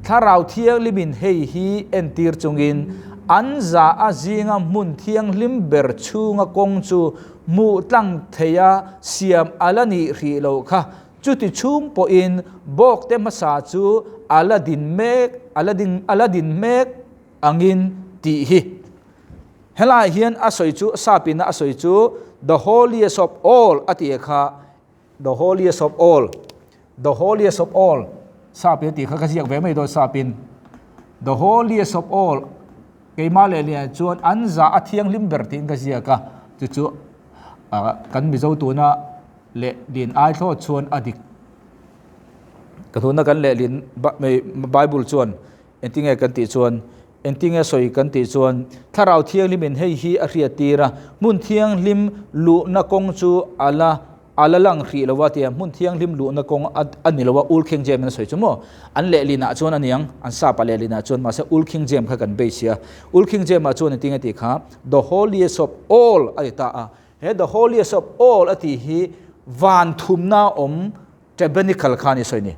A: Thlarau Thianghlimin hei hi entir chungin An za a zinga hmun thianghlim ber chhunga kawng chu hmuh tlang theiha siam a la nih hrih loh kha. Chuti chhung pawhin bawkte hmasa chu a la din mek a la ding a la din mek angin tih hi. Helaiah hian a sawi chu Sapina a sawi chu The holiest of all a tih kha The holiest of all The holiest of all Sapin a tih kha ka ziak ve mai dawn Sapin The holiest of all keimah leh lian chuan an zah a thianghlim ber tiin ka ziak a chu chu kan Mizo tuna leh lin ai thlawt chuan a dik ka tuna kan leh lin Bible chuan Engtinge kan tih chuan, engtinge sawi kan tih chuan, Thlarau Thianghlimin hei hi a hriattir a, hmun thianghlim luhna kawng chu a la a la lang hrih lo a tia, hmun thianghlim luhna kawng a a ni lo a, Old King James-in a sawi chu maw? An lehlinah chuan a niang, an sapa lehlinah chuan, mahse Old King James kha kan base a, Old King James-ah chuan engtinge tih kha, The holiest of all a ti ta a, he the holiest of all a tih hi van thumna awm tabernacle kha a ni sawi ni.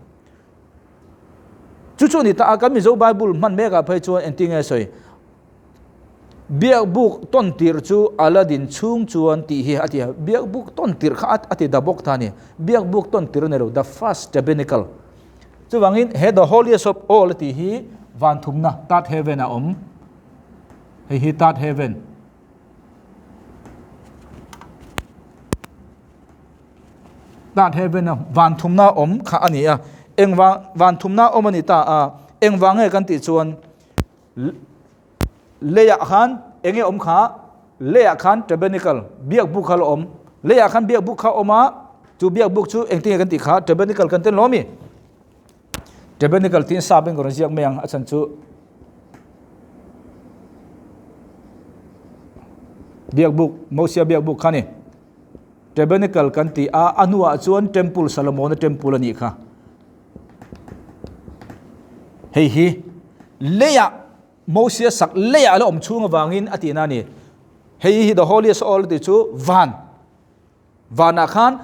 A: Chu chu ni ta a, kan Mizo Bible hman mekah phei chuan engtin nge sawi? Biakbuk tawn tirh chu a la din chhung chuan tih hi a ti a, Biakbuk tawn tirh kha a ti da bawk ta a ni. Biakbuk tawn tirh a ni lo, the first tabernacle. Chuvangin he the holiest of all a tih hi van thumna, third heaven a awm. Hei hi third heaven. Third heaven a van thumna awm kha a ni a, engvang van thumna awm a ni ta a, engvang nge kan tih chuan leiah khan enge awm kha leiah khan tabernacle biak buk kha la awm leiah khan biak buk kha awm a chu biak buk chu engtin nge kan tih kha tabernacle kan ten lo ami tabernacle tiin sap in ka rawn ziak mai ang a chhan chu biak buk Mosia biak buk kha a ni. Tabernacle kan ti a, a hnuah chuan Temple, Solomona Temple a nih kha. Hei hi leiah Mosia sak leiah a la awm chhung avangin a tihna a ni. Hei hi the holiest of all tih chu van. Vanah khan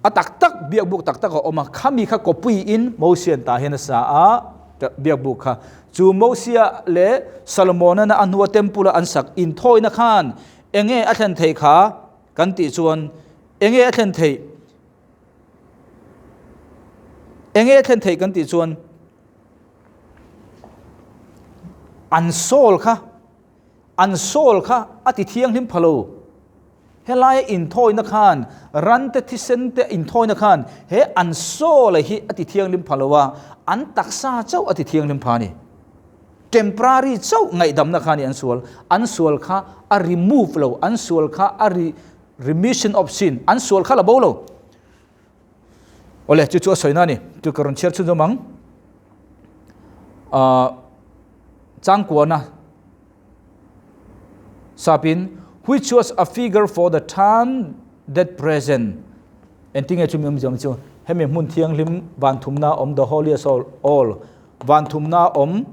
A: a tak tak biakbuk tak tak a awm a, khami kha kawpuiin Mosian tah hian a sa a biakbuk kha. Chu Mosia leh Solomona a hnua temple a an sak inthawina khan Enge a thlen theih kha kan tih chuan enge a thlen theih? Enge a thlen theih kan tih chuan an soul kha an soul kha a ti thianghlim pha lo. Helaia inthawina khan rante thisen te inthawina khan he an soul hi a ti thianghlim pha lo a, an taksa chauh a ti thianghlim pha a ni. Temporary chauh ngaihdamna kha a ni an sual. An sual kha a remove lo, an sual kha a re remission of sin, an sual kha la bo lo. Awle, chu chu a sawina a ni. Chu ka rawn chhiar chhunzawm ang. Uh, changkuana sapin which was a figure for the time that present entinge chu mi awm ziang chu hemi hmun thianghlim van thumna awm the holiest of all Van thumna awm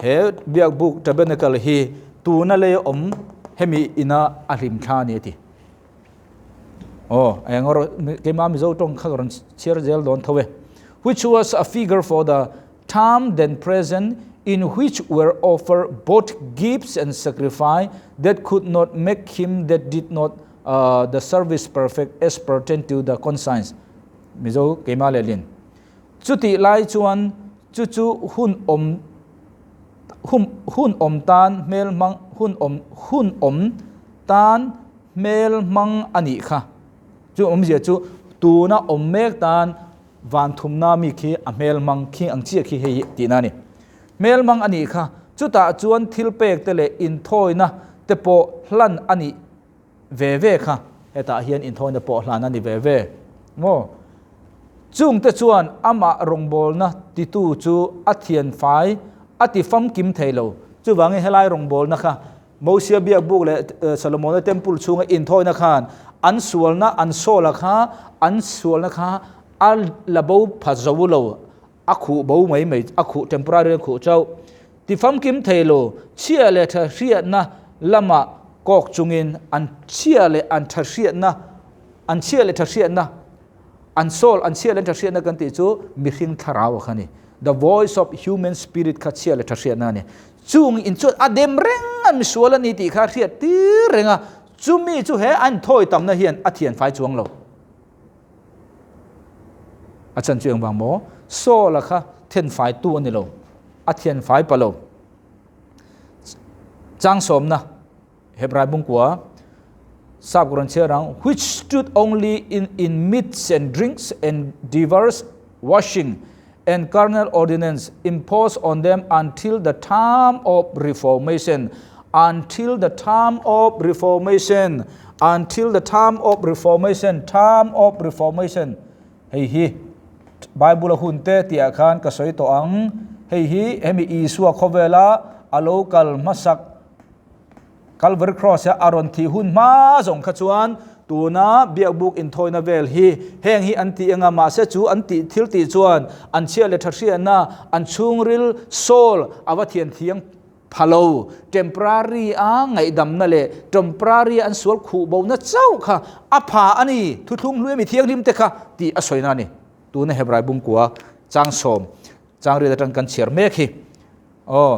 A: he biakbuk tabernacle hi tuna lei awm hemi ina a hlim thla a ni a ti. Aw, eng erawh keimah Mizo tawng kha ka rawn chhiar zel dawn tho e. Which was a figure for the time then present in which were offered both gifts and sacrifice that could not make him that did not the service perfect as pertain to the conscience. Mizo keimah lehlin. Chutih lai chuan chu chu hun awm hum hun awm tan hmel hmang hun awm hun awm tan hmel hmang a nih kha. Chu awmzia chu tuna awm mek tan van thumna mi khi a hmel hmang khi ang chiah khi hei hi tihna a ni. Hmel hmang a nih kha. Chutah chuan thil pek te leh inthawina te pawh hlan a nih ve ve kha hetah hian inthawina pawh hlan a ni ve ve maw? Chungte chuan amah rawngbawlna titu chu a thianfai a ti famkim thei lo. Chuvangin helai rawngbawlna kha Mosia biakbuk leh Solomona temple chhunga inthawina khan an sualna an sawla kha an sualna kha a la bo pha zo lo, a khuh bo mai mai, a khuh temporary a khuh chauh. Ti famkim thei lo, chhia leh tha hriatna lamah kawk chungin an chhia leh an tha hriatna, an chhia leh tha hriatna, an soul, an chhia leh an tha hriatna kan tih chu mihring thlarau a kha a ni. The voice of human spirit kha chhia leh tha hriatna a ni. Chung in chuan a dem reng a, misual a ni tih kha a hriat tir reng a, chumi chu he an thawi tamna hian a thian fai chuang lo. A chan chu engvang maw? Saul-a kha then fai tu a ni lo, a thian fai pa lo. Chang sawmna, Hebrai bungkua, Sap ka rawn chhiar ang, which stood only in in meats and drinks and divers washing and carnal ordinance imposed on them until the time of reformation, until the time of reformation, until the time of reformation, time of reformation. Hei hi Bible a hun te tih ah khan ka sawi tawh ang. Hei hi hemi Isua khawvela a lo kal hmasak Calvary Cross a a rawn thih hun hma zawng kha chuan tuna biakbuk inthawina vel hi heng hi an tih anga mahse chu an tih thil tih chuan an chhia leh tha hriatna an chhungril soul a va thian thiang pha lo. Temporary a ngaihdamna leh temporary a an sual khuh bona chauh kha a pha a ni, thuthlung hlui a mi thianghlim te kha tih a sawina a ni. Tuna Hebrai bungkua chang sawm chang riat atang kan chhiar mek hi. Aw.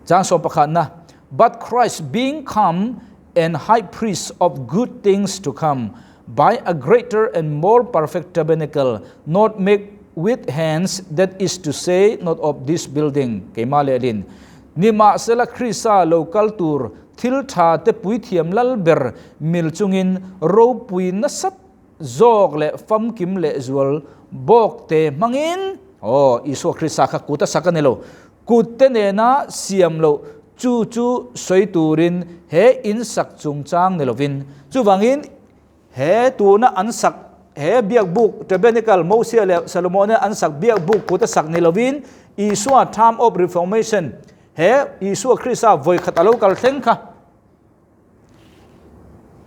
A: Chang sawm pakhatna, But Christ being come and high priest of good things to come, by a greater and more perfect tabernacle, not made with hands, that is to say, not of this building, keimah lehlin, Nimahsela Krista lo kal tur thil tha te puithiam lal ber mil chungin ropui nasat zawk leh famkim leh zual bawk te hmangin, aw, Isua Krista kha kut a sak a ni lo, kut te nena siam loh chu chu sawi turin he in sak chungchang ni lovin, chuvangin he tuna an sak he biakbuk Tabernacle Mosia leh Solomon-a an sak biakbuk kut a sak ni lovin Isua time of reformation he Isua Krista vawikhat a lo kal thleng kha.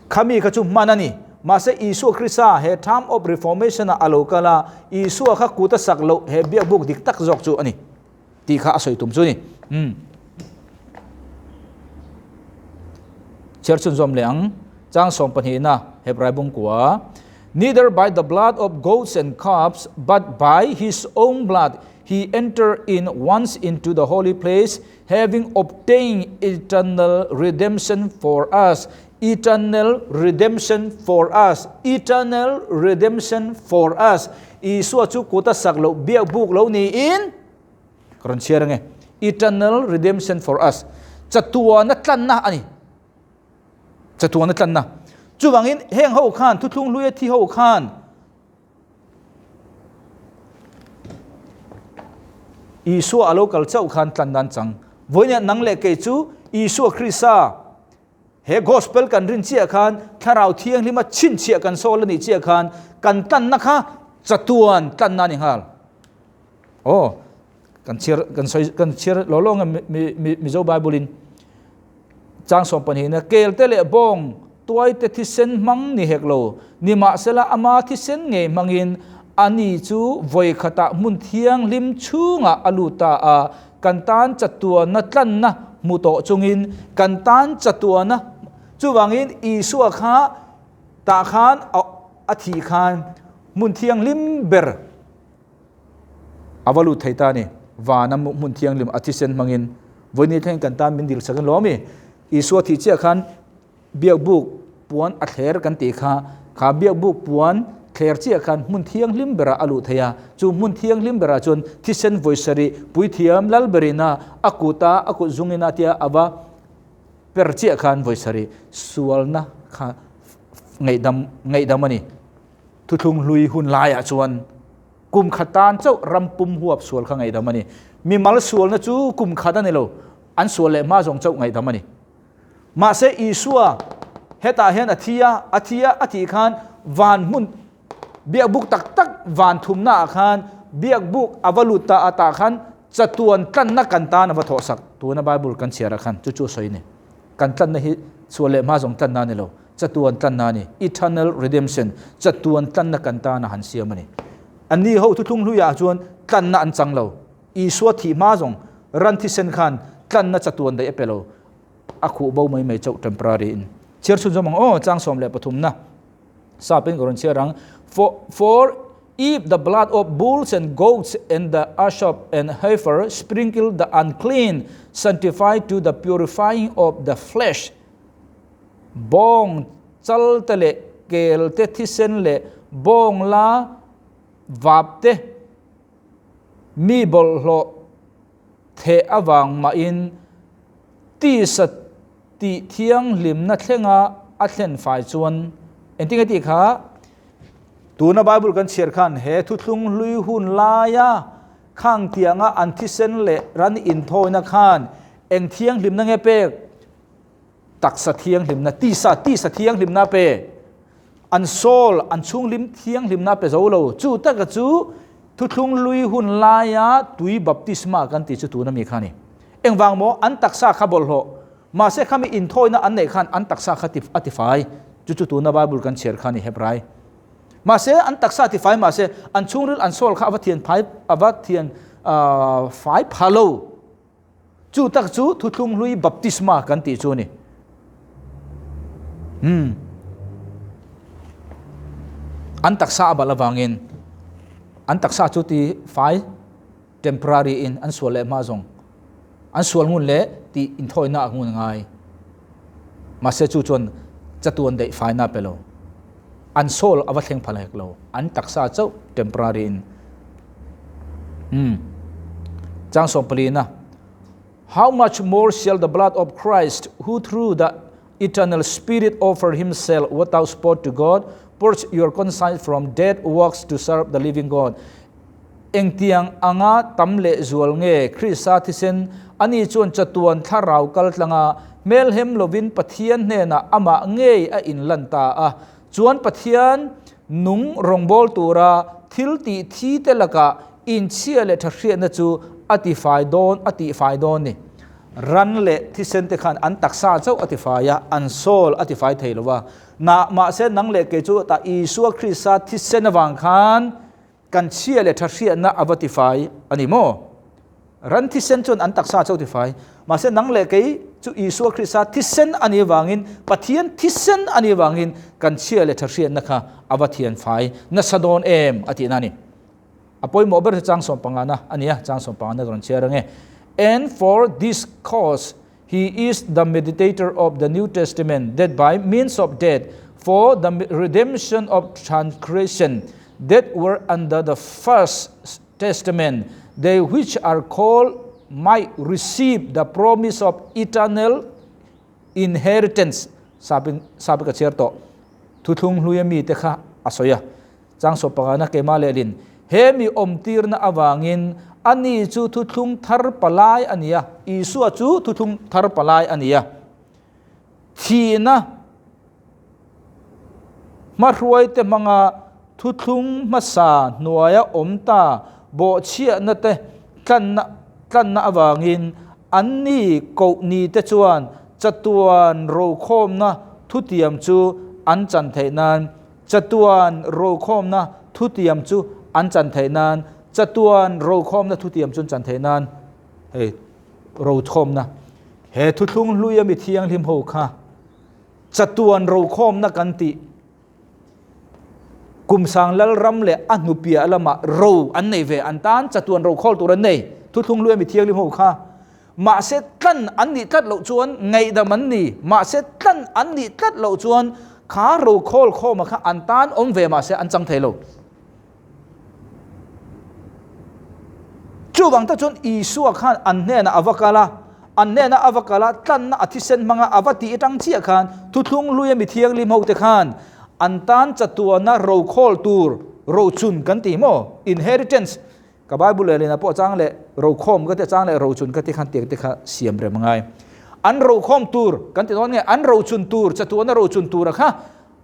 A: Khami kha chu hman a ni. Mahse Isua Krista he time of reformation ah a lo kal a, Isua kha kut a sak loh he biakbuk dik tak zawk chu a ni tih kha a sawi tum chu a ni. Umm. Chhiar chhunzawm leh ang. Chang sawm pahnihna Hebrai bungkua. Neither by the blood of goats and calves, but by his own blood he entered in once into the holy place, Having obtained eternal redemption for us, eternal redemption for us, eternal redemption for us. Isua chu kuta sak loh biak buk lo niin ka rawn chhiar ange. Eternal redemption for us. Chatuana tlanna a ni. Chatuana tlanna. Chuvangin heng ho khan thuthlung hluia thi ho khan Isua a lo kal chauh khan tlan dan chang. Vawinia nang leh kei chu Isua Krista he gospel kan rin chiah khan Thlarau Thianghlima chhinchhiah kan sawl a nih chiah khan kan tlanna kha chatuan tlanna a ni nghal. Aw, kan chhiar kan sawi kan chhiar law law nge mi mi Mizo Bible in Chang sawm pahnihna, Kelte leh bawng tuaite thisen hmang ni hek lo, nimahsela ama thisen ngei hmangin ani chu vawi khatah hmun thianghlim chhungah a lut ta a, kan tan chatuana tlanna hmu tawh chungin kan tan chatuana chuvangin Isua kha tah khan a thih khan hmun thianghlim ber A va lut thei ta a ni. Vana hmun thianghlim a thisen hmangin vawini thleng kan tan min dil sak in lawm i. Isua thih chiah khan biakbuk puan a thler kan tih kha, kha biakbuk puan thler chiah khan hmun thianghlim berah a luh thei a. Chu hmun thianghlim berah chuan thisen vawi sarih puithiam lal berina a kuta a kut zungina tia a va per chiah khan vawi sarih sualna kha ngaihdam ngaihdam a ni. Thuthlung hlui hun laiah chuan kum khat tan chauh ram pum huap sual kha ngaihdam a ni. Mimal sualna chu kum khat a ni lo, an sual leh hma zawng chauh ngaihdam a ni. Mahse Isua hetah hian a thi a, a thi a, a tih khan van hmun biakbuk tak tak van thumnaah khan biakbuk a va lut ta a, tah khan chatuan tlanna kan tan a va thawhsak. Tuna Bible kan chhiarah khan chu chu a sawi a ni. Kan tlanna hi sual leh hma zawng tlanna a ni lo. Chatuan tlanna a ni, eternal redemption, chatuan tlanna kan tan a han siam a ni. Anni ho thuthlung hluiah chuan tlanna an chang lo. Isua thih hma zawng ran thisen khan tlanna chatuan daih a pe lo, a khuh bo mai mai chauh temporary in. Chhiar chhun zawm ang aw, chang 13 na sapin ka rawn chhiar ang. For, for. If the blood of bulls and goats and the ash of an heifer sprinkle the unclean sanctify to the purifying of the flesh, bawng chal te leh kel te thisen leh bawng la vap te mi bawlhhlawh theh avang mahin tisa tih thianghlimna thlenga a thlen fai chuan engtin nge tih kha tuna Bible kan chhiar khan he thuthlung hlui hun laia khang tianga an thisen leh ran inthawina khan eng thianghlimna nge pek taksa thianghlimna tisa tisa thianghlimna pe an soul an chhunghlim thianghlimna pe zo lo chu taka chu thuthlung hlui hun laia tui baptisma kan tih chu tuna mi kha a ni. Engvang maw an taksa kha bawlhhlawh mahse khami inthawina an neih khan an taksa kha a tifai chu chu tuna Bible kan chhiar kha a ni Hebrai. Mahse an taksa tifai mahse an chhungril an soul kha a va thian phai a va thian fai pha lo. Chu tak chu thuthlung hlui baptisma kan tih chu a ni. Hmm. An taksa a balh avangin an taksa chu ti fai temporary in an sual leh hma zawng an sual ngun leh tih inthawina a ngun ngai. Mahse chu chuan chatuan daih faina pe lo. An soul a va thleng phal hek lo. An taksa chauh temporary in. Hmm. Chang sawm palina. How much more shall the blood of Christ, who through the eternal Spirit offered himself without spot to God, purge your conscience from dead works to serve the living God. Engtiang anga tam lehzual nge Krista thisen ani chuan chatuan thlarau kal tlanga hmelhem lovin Pathian hnenah amah ngei a inlan ta a. Chuan Pathian nung rawngbâwl tura thil tih thi te lakah inchhia leh ṭhahriatna chu a tifai dawn a tihfai dawn ni. Ran leh thisen te khan an taksa chauh a tifai a, an soul a tifai thei lo va. Na mahse nang leh kei chu tah Isua Krista thisen avang khan Kan chhia leh tha hriatna a va tifai a ni maw? Ran thisen chuan an taksa cho tifai. Mahse nang leh kei chu Isua Krista thisen a nih avangin, Pathian thisen a nih avangin kan chhia leh tha hriatna kha a va thian fai nasa dawn em a tihna a ni. A pawimawh ber chu chang sawm pangana a ni a, chang sawm pangana ka rawn chhiar ang e. And for this cause he is the meditator of the New Testament that by means of death for the redemption of transgression that were under the first testament they which are called might receive the promise of eternal inheritance sapin sapi ka chhiar tawh thuthlung hlui ami te kha a sawi a Chang sawp pangana keimah lehlin he mi awmtirna avangin ani chu thuthlung thar palai a ni a, Isua chu thuthlung thar palai a ni a. Thihna hmahruaite hmanga thuthlung hmasa hnuaia awm ta bawhchhiahna te tlanna tlanna avangin anni koh nite chuan chatuan rokhawmna thutiam chu an chan theih nan Chatuan rokhawmna thutiam chu an chan theih nan, chatuan rokhawmna thutiam chu an chan theih nan, hei rokhawmna, he thuthlung hlui a mi thianghlim ho kha chatuan rokhawmna kan tih Kumsang Lalram leh a hnupiah lamah ro an nei ve, an tan chatuan rokhawl tur an nei, thuthlung hlui a mi thianghlim ho kha. Mahse tlan an nih tlat loh chuan ngaihdam an ni, mahse tlan an nih tlat loh chuan kha rokhawl khawma kha an tan awm ve mahse an chang thei lo. Chuvang tak chuan Isua khan an hnenah a va kal a, an hnenah a va kal a, tlanna a thisen hmanga a va tih atang chiah khan thuthlung hluia mi thianghlim hote khan an tan chatuana rokhawl tur rochun kan ti maw? Inheritance Ka Bible leh lehna pawh chang leh rokhawm ka ti chang leh rochun ka ti khan tiang te kha siam rem ngai. An rokhawm tur kan ti dawn nge an rochun tur chatuana rochun tura kha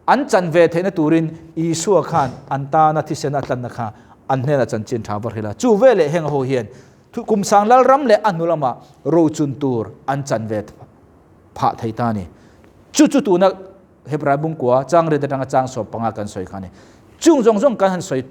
A: an chan ve theihna turin Isua khan an tana thisen a tlanna kha an hnenah chanchin tha va hril a. Chu ve leh heng ho hian Kumsang Lalram leh a hnu lama rochun tur an chan ve phah thei ta a ni. Chu chu tuna Hebrai bungkua chang riat atanga chang 15 kan sawi kha a ni. Chung zawng zawng kan han sawi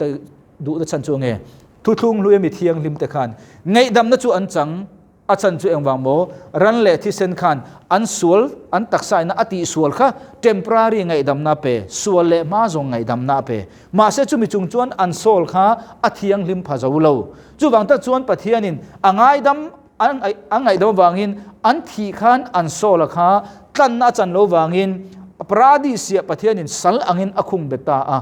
A: duhna chhan chu nge? Thuthlung hlui ami thianghlim te khan ngaihdamna chu an chang. A chhan chu engvang maw? Ran leh thisen khan an sual, an taksa ina a tihsual kha temporary ngaihdamna a pe, sual leh hma zawng ngaihdamna a pe. Mahse chumi chung chuan an soul kha a thianghlim pha zo lo. Chuvang tak chuan Pathianin a ngaidam, a ngaihdam avangin an thih khan an soul a kha tlanna a chan lo vangin Paradis-ah Pathianin sal angin a khung bet ta a.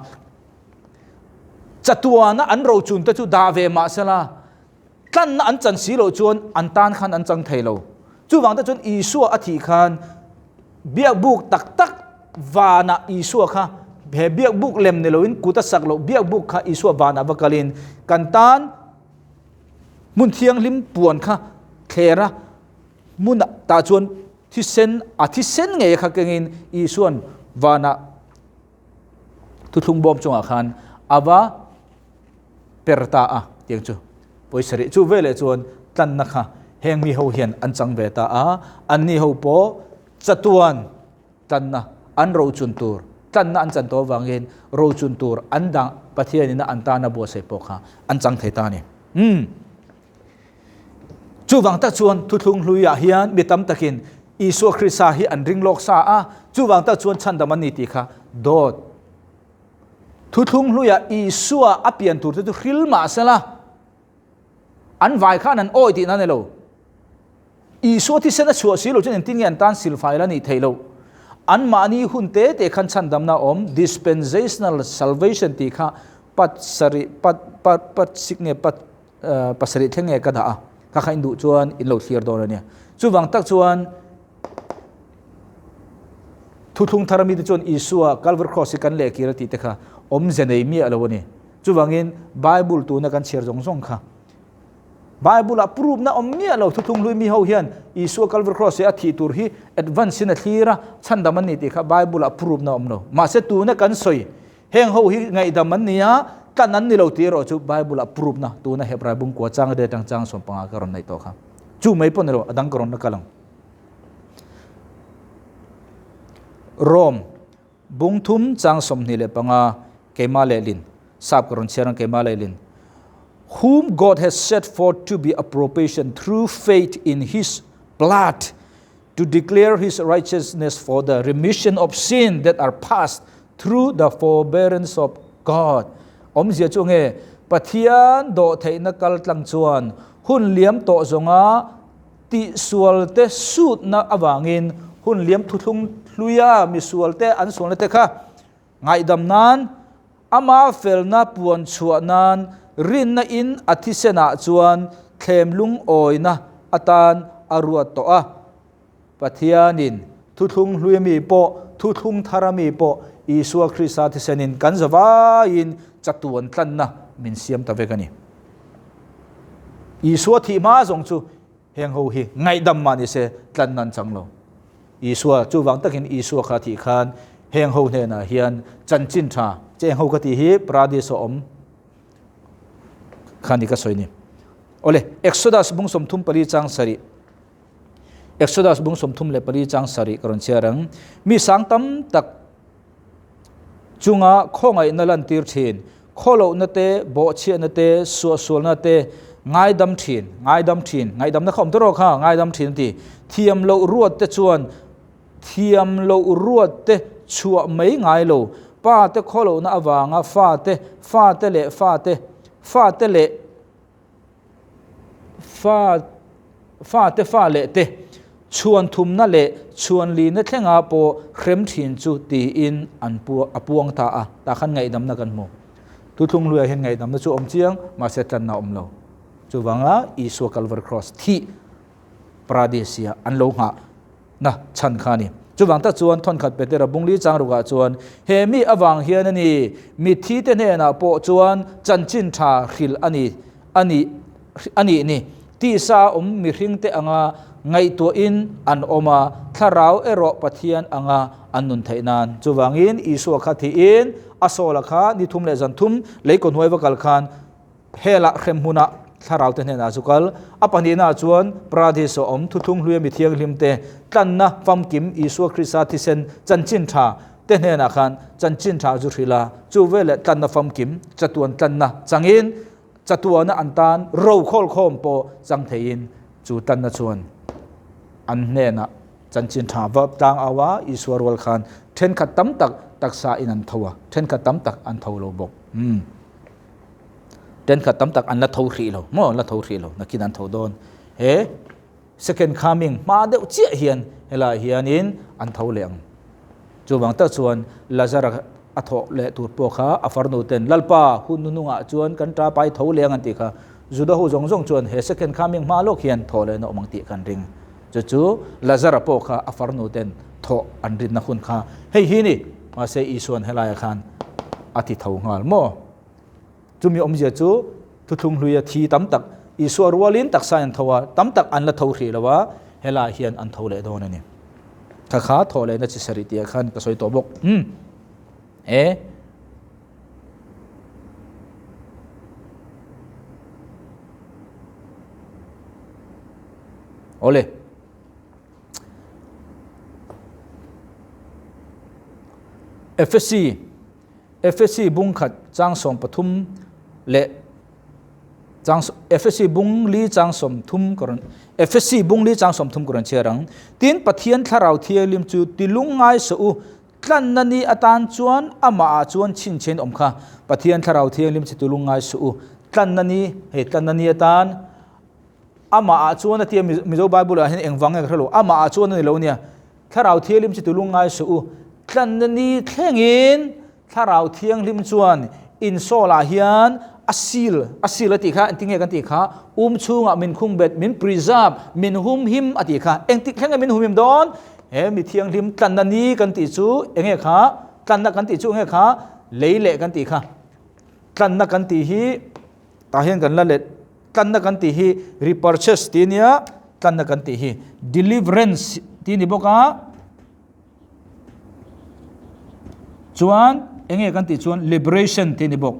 A: Chatuana an rochun te chu dah ve mahsela, Tlanna an chan si loh chuan an tan khan an chang thei lo. Chuvang te chuan Isua a thih khan biakbuk tak tak vanah Isua kha he biakbuk lem ni loin kut a sak loh biakbuk kha Isua vanah va kalin kan tan hmun thianghlim puan kha thler a, hmunah tah chuan thisen a thisen ngei kha kengin Isuan vanah thuthlung bawm chungah khan a va per ta a tiang chu pawisa rih chu veleh chuan tlanna kha heng mi ho hian an chang ve ta a anni ho pawh chatuan tlanna an rochun tur tlanna an chan tawh avangin rochun tur an dang Pathianin an tana buatsaih pawh kha an chang thei ta a ni. Umm. Chuvang tak chuan thuthlung hluiah hian mi tam takin Isua Krista hi an ring lawk sa a, chuvang tak chuan chhandam an ni tih kha dawt. Thuthlung hluiah Isua a pian tur te chu hril mah sela, an vai khan an awi tihna a ni lo. Isua thisen a chhuah si lo chuan engtin nge an tan silfai la nih theih loh? Anmahni hun te te khan chhandamna a awm, dispensational salvation tih kha pat sarih pat pat pat sik nge pat pasarih thleng nge ka dah a, kha kha in duh chuan in lo thlir dawn a nia. Chuvang tak chuan thuthlung thar ami te chuan Isua Calvary Cross hi kan leh kir a tih te kha awmze nei miah lo a ni. Chuvangin Bible tuna kan chhiar zawng zawng kha Bible ah proof na awm miah lo thuthlung hlui mi ho hian Isua Calvary Cross hi a thih tur hi advance in a thlir a, chhandam an ni tih kha Bible ah proof na awm lo. Mahse tuna kan sawi Heng ho hi ngaihdam an ni a, tlan an ni lo tih erawh chu Bible-ah proof na tuna Hebrai bungkua chang ri atang chang 15 ka rawn neih tawh kha. Chu mai pawh ni lo, a dang ka rawn la kal ang. Rome bung thum chang 25 keimah lehlin, sap ka rawn chhiar ang keimah lehlin. Whom God has set forth to be a propitiation through faith in his blood to declare his righteousness for the remission of sin that are past through the forbearance of God. Awmzia chu nge Pathian dawhtheihna kal tlang chuan hun liam tawh zawnga tihsualte sutna avangin hun liam thuthlung hluia misualte an sualna te kha ngaihdam nan ama felna puan chhuah nan rinna in a thisenah chuan thlem lungawina atan a ruat tawh a. Pathianin thuthlung hlui mi pawh, thuthlung thar ami pawh Isua Krista thisenin kan zavaiin chatuan tlanna min siam ta vek a ni. Isua thih hma zawng chu heng ho hi ngaihdam mah ni se tlanna an chang lo. Isua chuvang takin Isua kha thih khan heng ho hnenah hian chanchin tha cheng ho ka tih hi Paradis a awm kha ni ka sawi ni. Awle, Exodus bung 34 chang sarih. Exodus bung 34 chang sarih ka rawn chhiar ang. Mi sang tam tak chunga khawngaihna lantir thin, khawlohna te, bawhchhiahna te, suahsualna te ngaidam thin, ngaidam thin, ngaihdamna kha awm ta rawh kha, ngaidam thin a ti. Thiam loh ruat te chuan thiam loh ruat te chhuah mai ngai lo, pa te khawlohna avanga fa te, fa te leh fa te, fa te leh Fa, fate fa leh te, chhuan thumna leh chhuan lina thlenga pawh hrem thin chu tiin an pu, a puang ta a, tah khan ngaihdamna kan hmu. Thuthlung hluiah hian ngaihdamna chu awm chiang, mahse tlanna awm lo. Chuvanga Isua Calvary Cross thih Paradis-ah an lo nghah na chhan kha a ni. Chuvang tak chuan thawnkhat Petera bungli chang rukah chuan he mi avang hian a ni, mitthi te hnenah pawh chuan chanchin tha hrilh a ni, a nih, a nih ni. Tisa awm mihring te anga ngaihtuahin an awm a, thlarau erawh Pathian anga an nun theih nan. Chuvangin Isua kha thiin a sawla kha ni thum leh zan thum leikaw hnuai va kal khan Helah hremhmunah thlarau te hnenah chu kal. A pahnihnaah chuan Paradis a awm, thuthlung hluia mi thianghlim te, tlanna famkim Isua Krista thisen chanchin tha te hnenah khan chanchin tha chu hrilh a, chu veleh tlanna famkim chatuan tlanna changin chatuana an tan ro khawlkhawm pawh chang theiin. Chu tlanna chuan an hnenah chanchin tha va tlang au a, Isua rual khan thenkhat tam tak taksa in an tho a, thenkhat tam tak an tho lo bawk. Umm. Thenkhat tam tak an la tho hrih lo maw, an la tho hrih lo, nakin an tho dawn. He second coming hma deuh chiah hian helaiah hianin an tho leh ang. Chuvang tak chuan Lazara a thawh leh tur pawh kha a farnu ten Lalpa hun nunungah chuan kan ta pai tho leng an tih kha Juda ho zawng zawng chuan he second coming hma lawk hian thawh lehna awm ang tih kan ring. Chu chu Lazara pawh kha a farnu ten thawh an rinna hun kha hei hi ni. Mahse Isuan helaiah khan a ti tho nghal maw? Chumi awmzia chu thuthlung hluia thi tam tak Isua rualin taksa in tho a, tam tak an la tho hrih lo a, helaiah hian an tho leh dawn a ni. Kha kha thawh lehna chi sarih tih ah khan ka sawi tawh bawk. Umm. E. Awle. Efesi Efesi bung khat chang 13 leh chang Efesi bung li chang 30 ka rawn Efesi bung li chang 30 ka rawn chhiar ang. Tin, Pathian Thlarau Thianghlim chu tilung ngai suh u, tlanna ni atan chuan amahah chuan chhinchhiain awm kha. Pathian Thlarau Thianghlim chu tilung ngai suh u, tlanna ni, hei tlanna ni atan amahah chuan a tia Mizo Bible ah hian engvang nge ka hre lo, amahah chuan a ni lo nia. Thlarau Thianghlim chu tulung ngai suh u. Tlanna ni thlengin Thlarau Thianghlim chuan insawlah hian a seal, a seal a tih kha engtin nge kan tih kha? Um chhungah min khung bet, min preserve, min humhim a tih kha. Engtik thleng nge min humhim dawn? He mi thianghlim tlanna ni kan tih chu enge kha? Tlanna kan tih chu enge kha? Lei leh kan tih kha. Tlanna kan tih hi tah hian kan la let. Tlanna kan tih hi repurchase tih a nia, tlanna kan tih hi deliverance tih a ni bawk a. Chuan eng nge kan tih chuan liberation tih a ni bawk.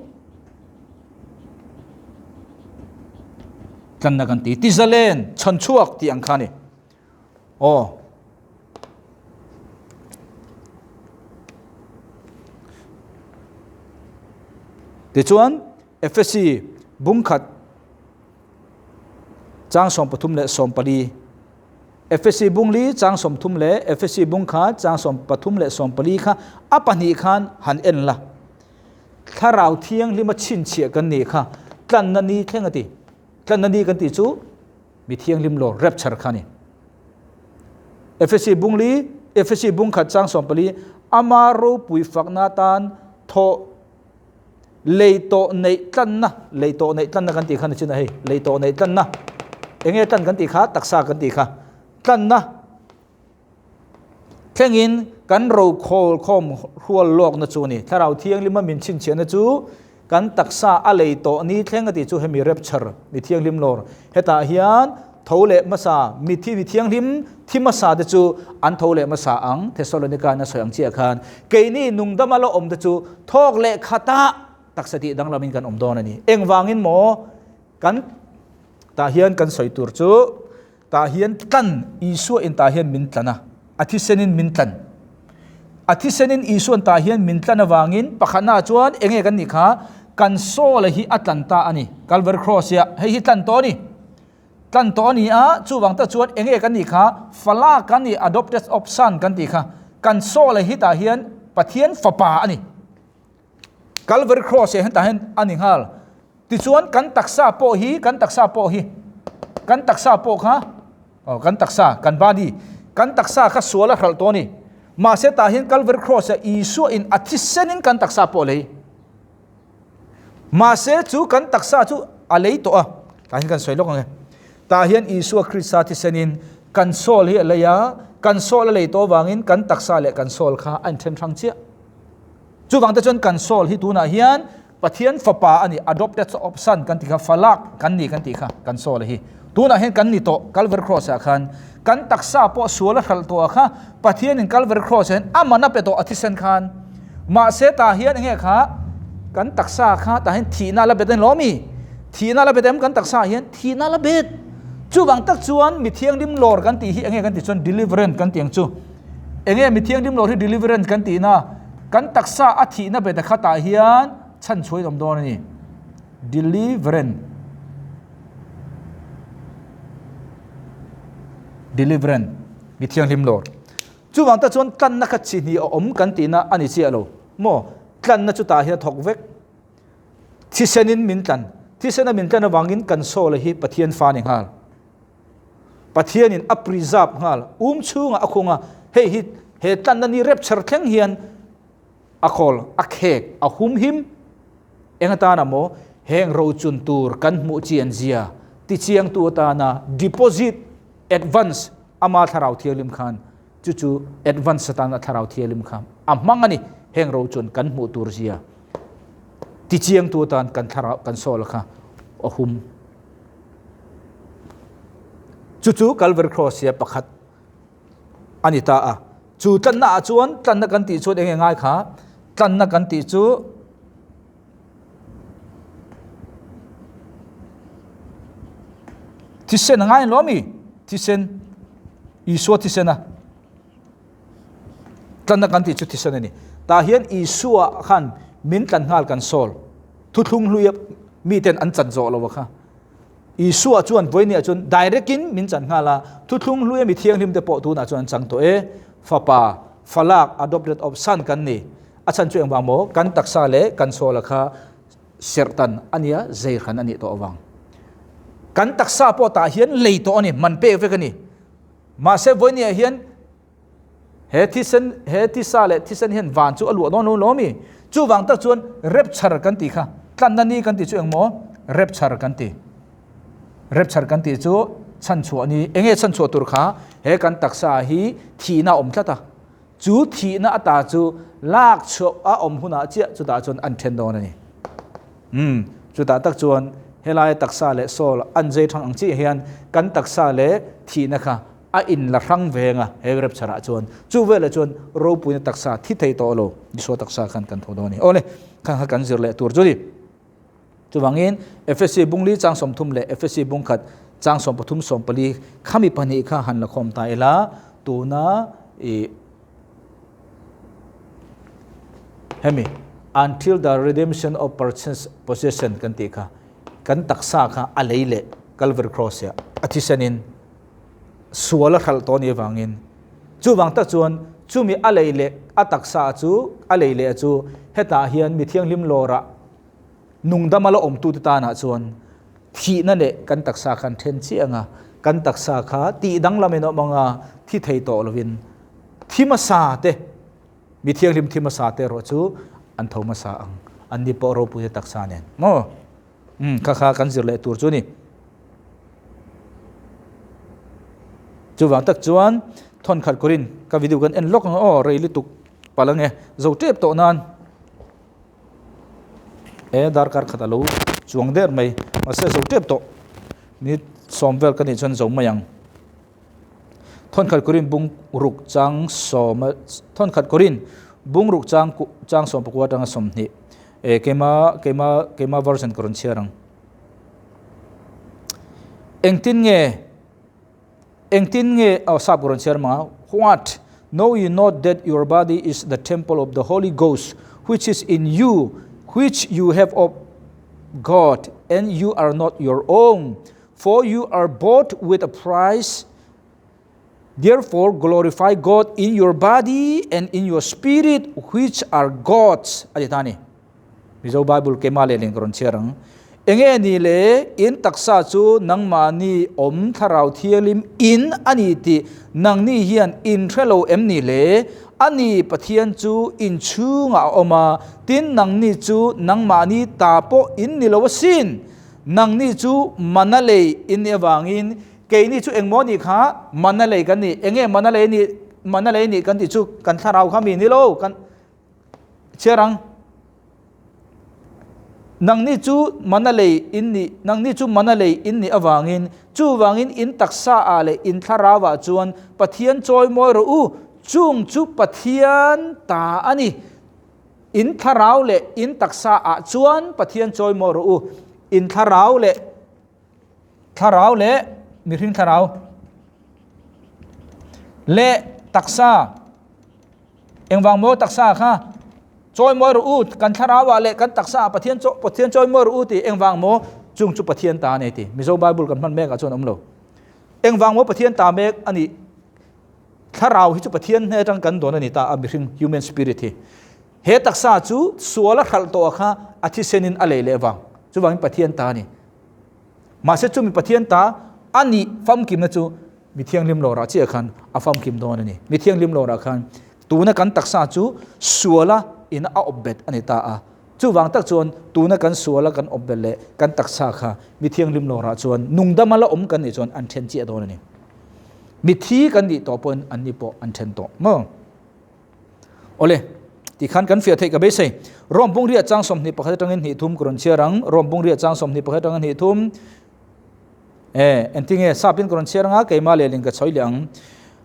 A: Tlanna kan tih tizalen chhanchhuak tih ang kha a ni. Aw. Tichuan Efesi bungkhat chang 13 leh 14 Efesi bung li chang 30 leh Efesi bungkhat chang 13 leh 14 kha a pahnih khan han en la. Thlarau thianghlima chhinchhiah kan nih kha tlanna ni thleng a ti. Tlanna ni kan tih chu mi thianghlim lo rapture kha ni. Efesi bung li Efesi bungkhat chang 14 ama ropui fakna tan thaw Lei tawh neih tlanna, lei tawh neih tlanna kan tih kha ni chin a hei, lei tawh neih tlanna. Eng nge tlan kan tih kha? Taksa kan tih kha. Tlanna thlengin kan rokhawl khawm hrual lawkna chu a ni. Thlarau Thianghlima min chhinchhiahna chu kan taksa a lei tawh ni thleng a tih chu hemi rapture, mi thianghlim lawr. Hetah hian Tho leh hmasa, mithi mi thianghlim thi hmasa te chu an tho leh hmasa ang, Thessalonika in a sawi ang chiah khan, keini nungdama la awm te chu thawk leh khatah taksa tih danglamin kan awm dawn a ni. Engvangin maw kan tah hian kan sawi tur chu tah hian tlan, Isua in tah hian min tlan a, a thisenin min tlan. A thisenin Isuan tah hian min tlan avangin pakhatnaah chuan enge kan nih kha kan soul-a hi a tlan ta a ni, Calvary Cross-ia hei hi tlan tawh a ni. Tlan tawh a ni a, chuvang tak chuan enge kan nih kha fala kan nih, adopted of son kan tih kha kan soul-a hi tah hian Pathian fapa a ni. Calvary Cross-ah hian tah hian a ni nghal. Tichuan kan taksa pawh hi, kan taksa pawh hi, kan taksa pawh kha, aw kan taksa, kan body, kan taksa kha sual a hralh tawh a ni. Mahse tah hian Calvary Cross-ah Isua in a thisenin kan taksa pawh a lei. Mahse chu kan taksa chu a lei tawh a, tah hian kan sawi lawk ang e. Tah hian Isua Krista thisenin kan soul hi a lei a, kan soul a lei tawh avangin kan taksa leh kan soul kha a inthen hrang chiah. Chuvang te chuan kan soul hi tunah hian Pathian fapa a ni, adopted of son kan tih kha, falak kan ni kan tih kha kan soul hi. Tunah hian kan ni tawh Calvary Cross ah khan kan taksa pawh sual a hralh tawh ah kha Pathianin Calvary Cross ah hian a man a pe tawh a thisen khan. Mahse tah hian enge kha kan taksa kha tah hian thihna a la bet a ni lo mi? Thihna a la bet em kan taksa ah hian thihna a la bet. Chuvang tak chuan mi thianghlim lawr kan tih hi enge kan tih chuan deliverance kan tih ang chu. Enge mi thianghlim lawr hi deliverance kan tihna kan taksa a thihna bet a kha tah hian chhanchhuain awm dawn a ni. Deliverance. Deliverance, mi thianghlim lawr. Chuvang tak chuan tlanna kha chi hnih a awm kan tihna a ni chiah lo maw? Tlanna chu tah hian a thawk vek. Thisenin min tlan. Thisena min tlan avangin kan soul hi Pathian fa a ni nghal. Pathianin a preserve nghal. Um chhungah a khung a, hei hi he tlanna ni rapture thleng hian a khawl, a khek, a humhim. Eng atana maw? Heng rochun tur kan hmuh chian zia tichiangtu atana deposit advance ama thlarau thianghlim khan chu chu advance atana thlarau thianghlim kha a hmang a ni. Heng rochun kan hmuh tur zia tichiangtu atan kan thlarau kan soul kha a hum. Chu chu Calvary Cross hi pakhat a ni ta a. Chu tlanna ah chuan tlanna kan tih chuan enge ngai kha? Tlanna kan tih chu thisen a ngai lo ami? Thisen, Isua thisen a. Tlanna kan tih chu thisen a ni. Tah hian Isua khan min tlan nghal kan sawl. Thuthlung hlui a miten an chan zawh lo a kha. Isua chuan vawinia chuan direct in min chan nghal a, thuthlung hlui a mi thianghlim te pawh tunah chuan an chang tawh e, fapa, falak, adopted of son kan ni. A chhan chu engvang maw? Kan taksa leh kan soul a kha serhtan a nia, zei hran a nih tawh avang. Kan taksa pawh tah hian lei tawh a ni, man pek vek a ni. Mahse vawinia hian He thisen, he tisa leh thisen hian van chu a luah dawn lo lo mi? Chuvang tak chuan rapture kan tih kha, tlanna ni kan tih chu engmaw? Rapture kan ti. Rapture kan tih chu chhanchhuah ni. Enge chhanchhuah tur kha? He kan taksa hi thihna a awm tlat a. Chu thihna ata chu lak chhuah a awm hunah chiah chutah chuan an then dawn a ni. Umm, chutah tak chuan helai taksa leh soul an zei thang ang chiah hian kan taksa leh thihna kha a in la hrang veng a, he rapture ah chuan chu velah chuan ropuina taksa thi thei tawh lo, Isua taksa khan kan tho dawn a ni. Awle, kha kha kan zir leh tur chu ni. Chuvangin Efesi bungli chang 30 leh Efesi bungkhat chang 13 14 khami pahnih kha han la khawm ta ila, tuna i hemi until the redemption of purchase possession kan tih kha kan taksa kha a lei leh Calvary cross ah a thisenin sual a hralh tawh a nih avangin chuvang tak chuan chumi a lei leh a taksa chu a lei leh chu hetah hian mi thianghlim lawrah nungdama la awmtute tanah chuan thihna leh kan taksa khan then chiah anga kan taksa kha tih danglamin a awm anga thi thei tawh lovin thi hmasa te mi thianghlim thi hmasa te erawh chu an tho hmasa ang an ni pawh ropuina taksa nen maw. Umm kha kha kan zir leh tur chu ni. Chuvang tak chuan thawn khat kurin ka video kan en lawk ang aw rei lutuk palh ange zo tep tawh nan e darkar khat alo chuang der mai mahse zo tep tawh minute sawm vel ka nih chuan zo mai ang. Thawnkhat Korin bung ruk chang sawm Thawnkhat Korin bung ruk chang chang 19 atanga 20 e keima keima keima version ka rawn chhiar ang. Engtin nge engtin nge oh sap ka rawn chhiar mang a what know you not that your body is the temple of the Holy Ghost which is in you which you have of God and you are not your own For you are bought with a price, therefore glorify God in your body and in your spirit which are God's. A ti ta ni. Mizo Bible keimah leh leng ka rawn chhiar ang. Enge ni le in taksa chu nangmahni awm thlarau thialim in a ni tih nangni hian in hre lo em ni le? A ni Pathian chu in chhungah a awm a, tin nangni chu nangmahni ta pawh in ni lo asin. Nangni chu mana lei in nih avangin keini chu engmaw nih kha mana lei kan ni. Enge mana lei nih, mana lei nih kan tih chu kan thlarau kha mi ni lo kan chhiar ang. Nangni chu mana lei in nih, nangni chu mana lei in nih avangin chuvangin in taksa ah leh in thlarau ah chuan Pathian chawi mawi rawh u, chung chu Pathian ta a ni. In thlarau leh in taksa ah chuan Pathian chawi maw rawh u. In thlarau leh thlarau leh mihring thlarau leh taksa engvang maw taksa kha chawi mawi rawh u kan thlarau ah leh kan taksa ah Pathian chaw Pathian chawi mawi rawh u tih engvang maw chung chu Pathian ta a nei ti. Mizo Bible kan hman mek ah chuan a awm lo. Engvang maw Pathian ta mek a nih? Thlarau hi chu Pathian hnen atang kan dawn a ni ta a, mihring, human spirit, hi. He taksa chu sual a hralh tawh kha a thisenin a lei leh vang. Chuvangin Pathian ta a ni. Mahse chumi Pathian ta a nih famkimna chu mi thianghlim lawrah chiah khan a famkim dawn a ni. Mi thianghlim lawrah khan tuna kan taksa chu suala in a awp bet a ni ta a. Chuvang tak chuan tuna kan suala kan awp bet leh kan taksa kha mi thianghlim lawrah chuan nungdama la awm kan nih chuan an then chiah dawn a ni. Mithi kan nih tawh pawhin an ni pawh an then tawh maw? Awle, tikhan kan fiah theih ka beisei. Rom bungriah chang 21 atangin hnih thum ka rawn chhiar ang. Rom bungriah chang 21 atangin hnih thum. E, engtinge sapin ka rawn chhiar anga keimah lehlin ka chhawi leh ang.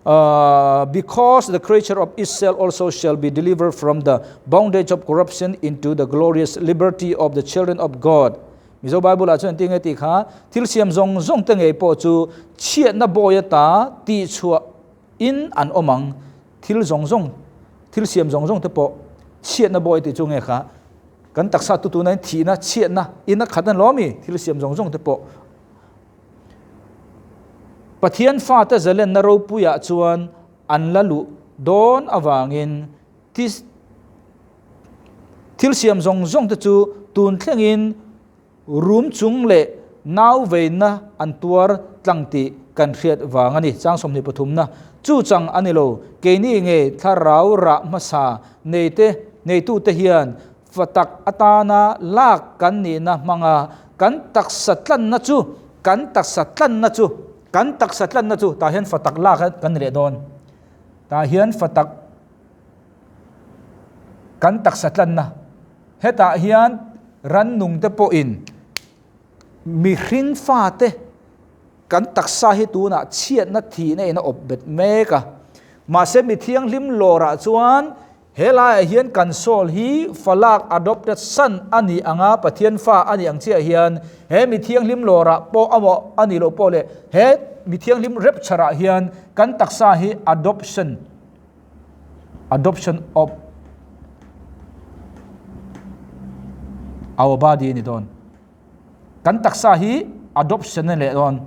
A: Uh, because the creature of itself also shall be delivered from the bondage of corruption into the glorious liberty of the children of God. Mizo Bible ah chuan engtinge tih kha thil siam zawng zawng te ngei pawh chu chhiatna bawi ata tihchhuah in an awm ang. Thil zawng zawng, thil siam zawng zawng te pawh chhiatna bawi tih chu nge kha kan taksa tu tuna in thihna, chhiatna in a khat an lo ami thil siam zawng zawng te pawh Pathian fate zalenna ropuiah chuan an la luh dawn avangin thil siam zawng zawng te chu tun thlengin Rum chung leh nau veina an tuar tlang tih kan hriat vang a ni. Chang 23 na chu chang a ni lo. Keini nge thlarau rah hmasa neite neitute hian fa tak atana lak kan nihna hmanga kan taksa tlanna chu kan taksa tlanna chu kan taksa tlanna chu tah hian fa tak lak kan ni leh dawn. Tah hian fa tak kan taksa tlanna Hetah hian rannungte pawhin mihring fate kan taksa hi tunah chhiatna thihna in a awp bet mek a. Mahse mi thianghlim lawrah chuan he laiah hian kan soul hi falak adopted son a nih anga Pathian fa a nih ang chiah hian he mi thianghlim lawrah pawh amaw a nih loh pawh leh he mi thianghlim rapture ah hian kan taksa hi adoption Adoption of our body a ni dawn. Kan taksa hi adoption a ni leh dawn.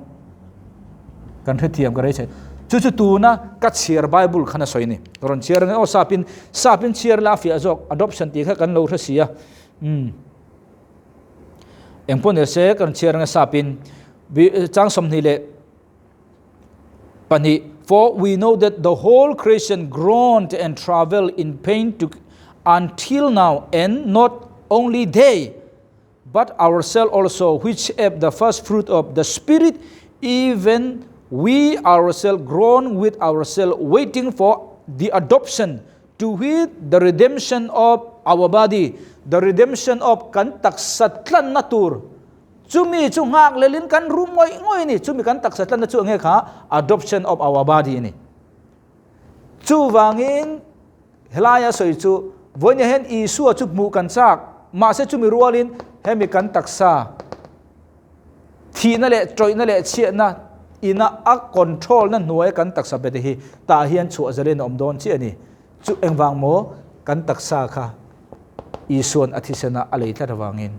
A: Kan hrethiam ka rei Chu chu tuna ka chhiar Bible khan a sawi ni. Ka rawn chhiar ange aw sapin sapin chhiar la a fiah zawk adoption tih kha kan lo hre si a. Um. Engpawh ni se ka rawn chhiar ange sapin chang 20 leh pahnih For we know that the whole creation groaned and travailed in pain to until now, and not only they, but ourselves also, which have the first fruit of the Spirit, even we ourselves groan with ourselves, waiting for the adoption, to wit, the redemption of our body, the redemption of kan taksa tlanna tur. Chumi chu nghak lelin kan rum ngawih ngawih a ni. Chumi kan taksa tlanna chu enge kha adoption of our body a ni. Chuvangin helaia sawi chu vawinia hian Isua chu hmuh kan chak, mahse chumi rualin hemi kan taksa thihna leh tawihna leh chhiatna ina a control na hnuaia kan taksa pe te hi tah hian chhuah zalen a awm dawn chiah a ni. Chu engvang maw kan taksa kha Isuan a thisena a lei tlat avangin.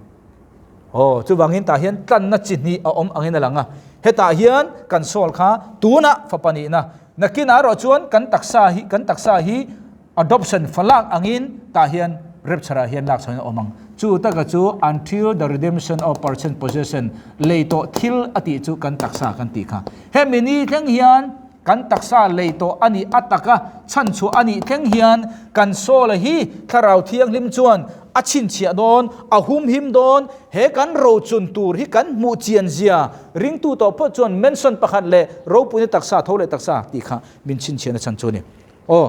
A: Aw, chuvangin tah hian tlanna chi hnih a awm angin a lang a. Hetah hian kan sawl kha tunah fapa nihna, nakinah erawh chuan kan taksa hi kan taksa hi adoption fa lak angin tah hian rapture ah hian lak chhoin a awm ang. Chu taka chu until the redemption of person possession lei tawh thil a tih chu kan taksa kan tih kha. Hemi ni thleng hian Kan taksa lei tawh a nih a taka chhanchhuah a nih thleng hian kan Saul-a hi Thlarau Thianghlim chuan a chhinchhiah dawn, a humhim dawn. He kan rochun tur hi kan hmuh chian zia ringtu tawh phawt chuan mention pakhat leh ropuina taksa tho leh taksa tih kha min chhinchhiahna chhan chu a ni. Aw.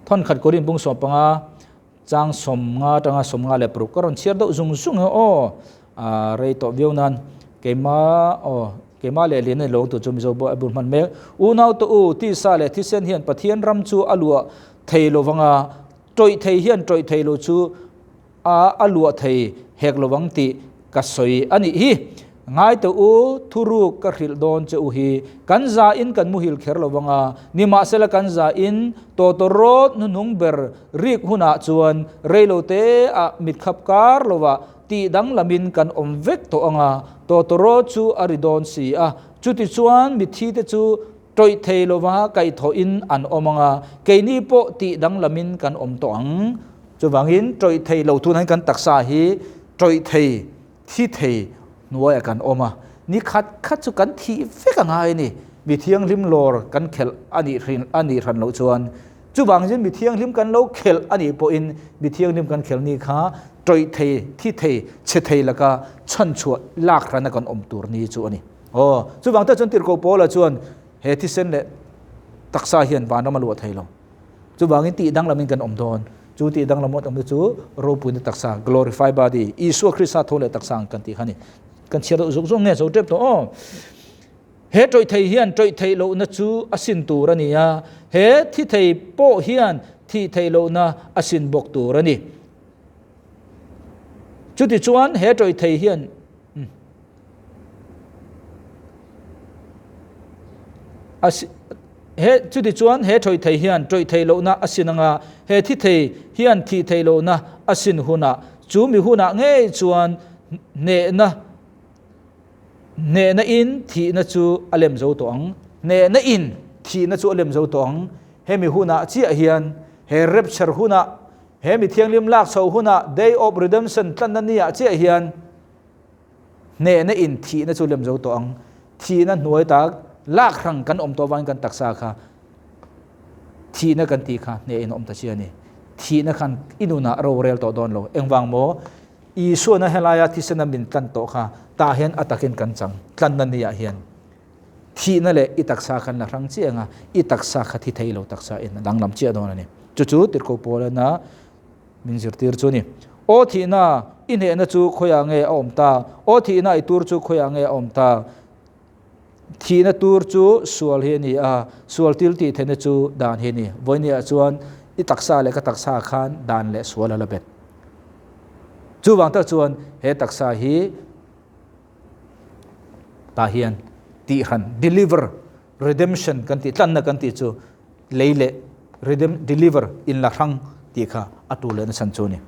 A: Thawnkhat Korin bung 15. Chang 50 atanga 56 ka rawn chhiar deuh zung zung e aw, a rei tawh viau nan keima aw keima leh lian a ni lo tur chu Mizo pawh a bul hman mek. Unau te u, tisa leh thisen hian Pathian ram chu a luah thei lo vang a, tawih thei hian tawih thei lo chu a a luah thei hek lo vang tih ka sawi a nih hi. Ngai teh u, thuruk ka hrilh dawn che u hi, kan za in kan muhil kher lo vang a, nimahsela kan za in tawtawrawt hnuhnung ber rik hunah chuan reilo te ah mitkhap kar lovah tih danglamin kan awm vek tawh ang a, tawtawrâwt chu a ri dawn si a. Chutichuan mitthite chu tawih thei lova kaihthawhin an awm ang a, keini pawh tih danglamin kan awm tawh ang. Chuvangin tawih thei lo tunah hian kan taksa hi tawih thei, thi thei hnuaiah kan awm a, ni khat khat chu kan thih vek a ngai a ni. Mi thianghlim lawr kan khelh a nih a nih hran loh chuan chuvangin mi thianghlim kan lo khelh a nih pawhin mi thianghlim kan khelh ni kha tawih thei, thi thei, chhe thei laka chhanchhuah lak hrana kan awm tur ni chu a ni. Aw, chuvang tak chuan Tirhkoh Paula chuan he thisen leh taksa hian vanram a luah thei lo. Chuvangin tih danglamin kan awm dawn. Chu tih danglam awm te chu ropuina taksa, glorify body, Isua Krista tho leh taksa ang kan tih kha a ni. Kan chhiar deuh zuk zuk nge zo tep tawh aw. He tawih thei hian tawih theih lohna chu a sin tur a ni a, he thi thei pawh hian thih theih lohna a sin bawk tur a ni. Chutichuan he tawih thei hian He chuti chuan he tawih thei hian tawih theih lohna a sin anga, he thi thei hian thih theih lohna a sin hunah, chu mi hunah ngei chuan hnehna hnehna in thihna chu a lem zo tawh ang. Hnehna in thihna chu a lem zo tawh ang. Hemi hunah chiah hian he rapture hunah, he mi thianghlim lak chho hunah, day of redemption tlanna niah chiah hian, Hnehna in thihna chu lem zo tawh ang. Thihna hnuai tak lak hrang kan awm tawh avangin kan taksa kha thihna kan tih kha hneh in a awm ta si a ni. Thihna khan i nunah rorel tawh dawn lo. Engvang maw? Isuana helaia thisena min tlan tawh kha tah hian a takin kan chang. Tlanna niah hian thihna leh i taksa khan la hrang chiah ang a, i taksa kha thi thei lo taksa in a danglam chiah dawn a ni. Chu chu Tirhkoh Paulana Min zirtir chu ni. Aw thihna, i hnehna chu khawiah nge a awm ta? Aw thihna, i tur chu khawiah nge a awm ta? Thihna tur chu sual hi a ni a, sual til tih theihna chu dan hi a ni. Vawinia chuan i taksa leh ka taksa khan dan leh sual a la bet. Chuvang tak chuan he taksa hi tah hian tihran, deliver, Redemption kan tih, tlanna kan tih chu lei leh redem, deliver, inla hrang tih kha a tu leh nachhan chu a ni.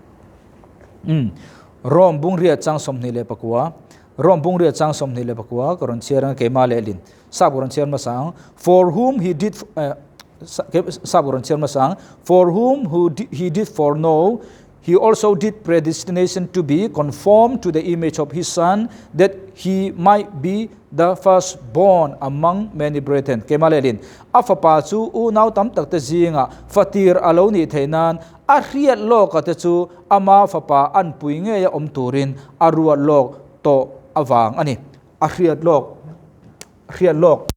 A: Umm. Rome bungria chang 24, Rome bungria chang 24 ka rawn chhiar ang keimah lehlin sap ka rawn chhiar hmasa ang. For whom he did eh, sap ka rawn chhiar hmasa ang. For whom who he did foreknow, He also did predestination to be conformed to the image of his son that he might be the firstborn among many brethren. Keimah lehlin, a fapa chu unau tam tak te zingah fatir a lo nih theih nan a hriat lawka te chu ama fapa an pui ngeia awm turin a ruat lawk tawh avang a ni. A hriat lawk, hriat lawk.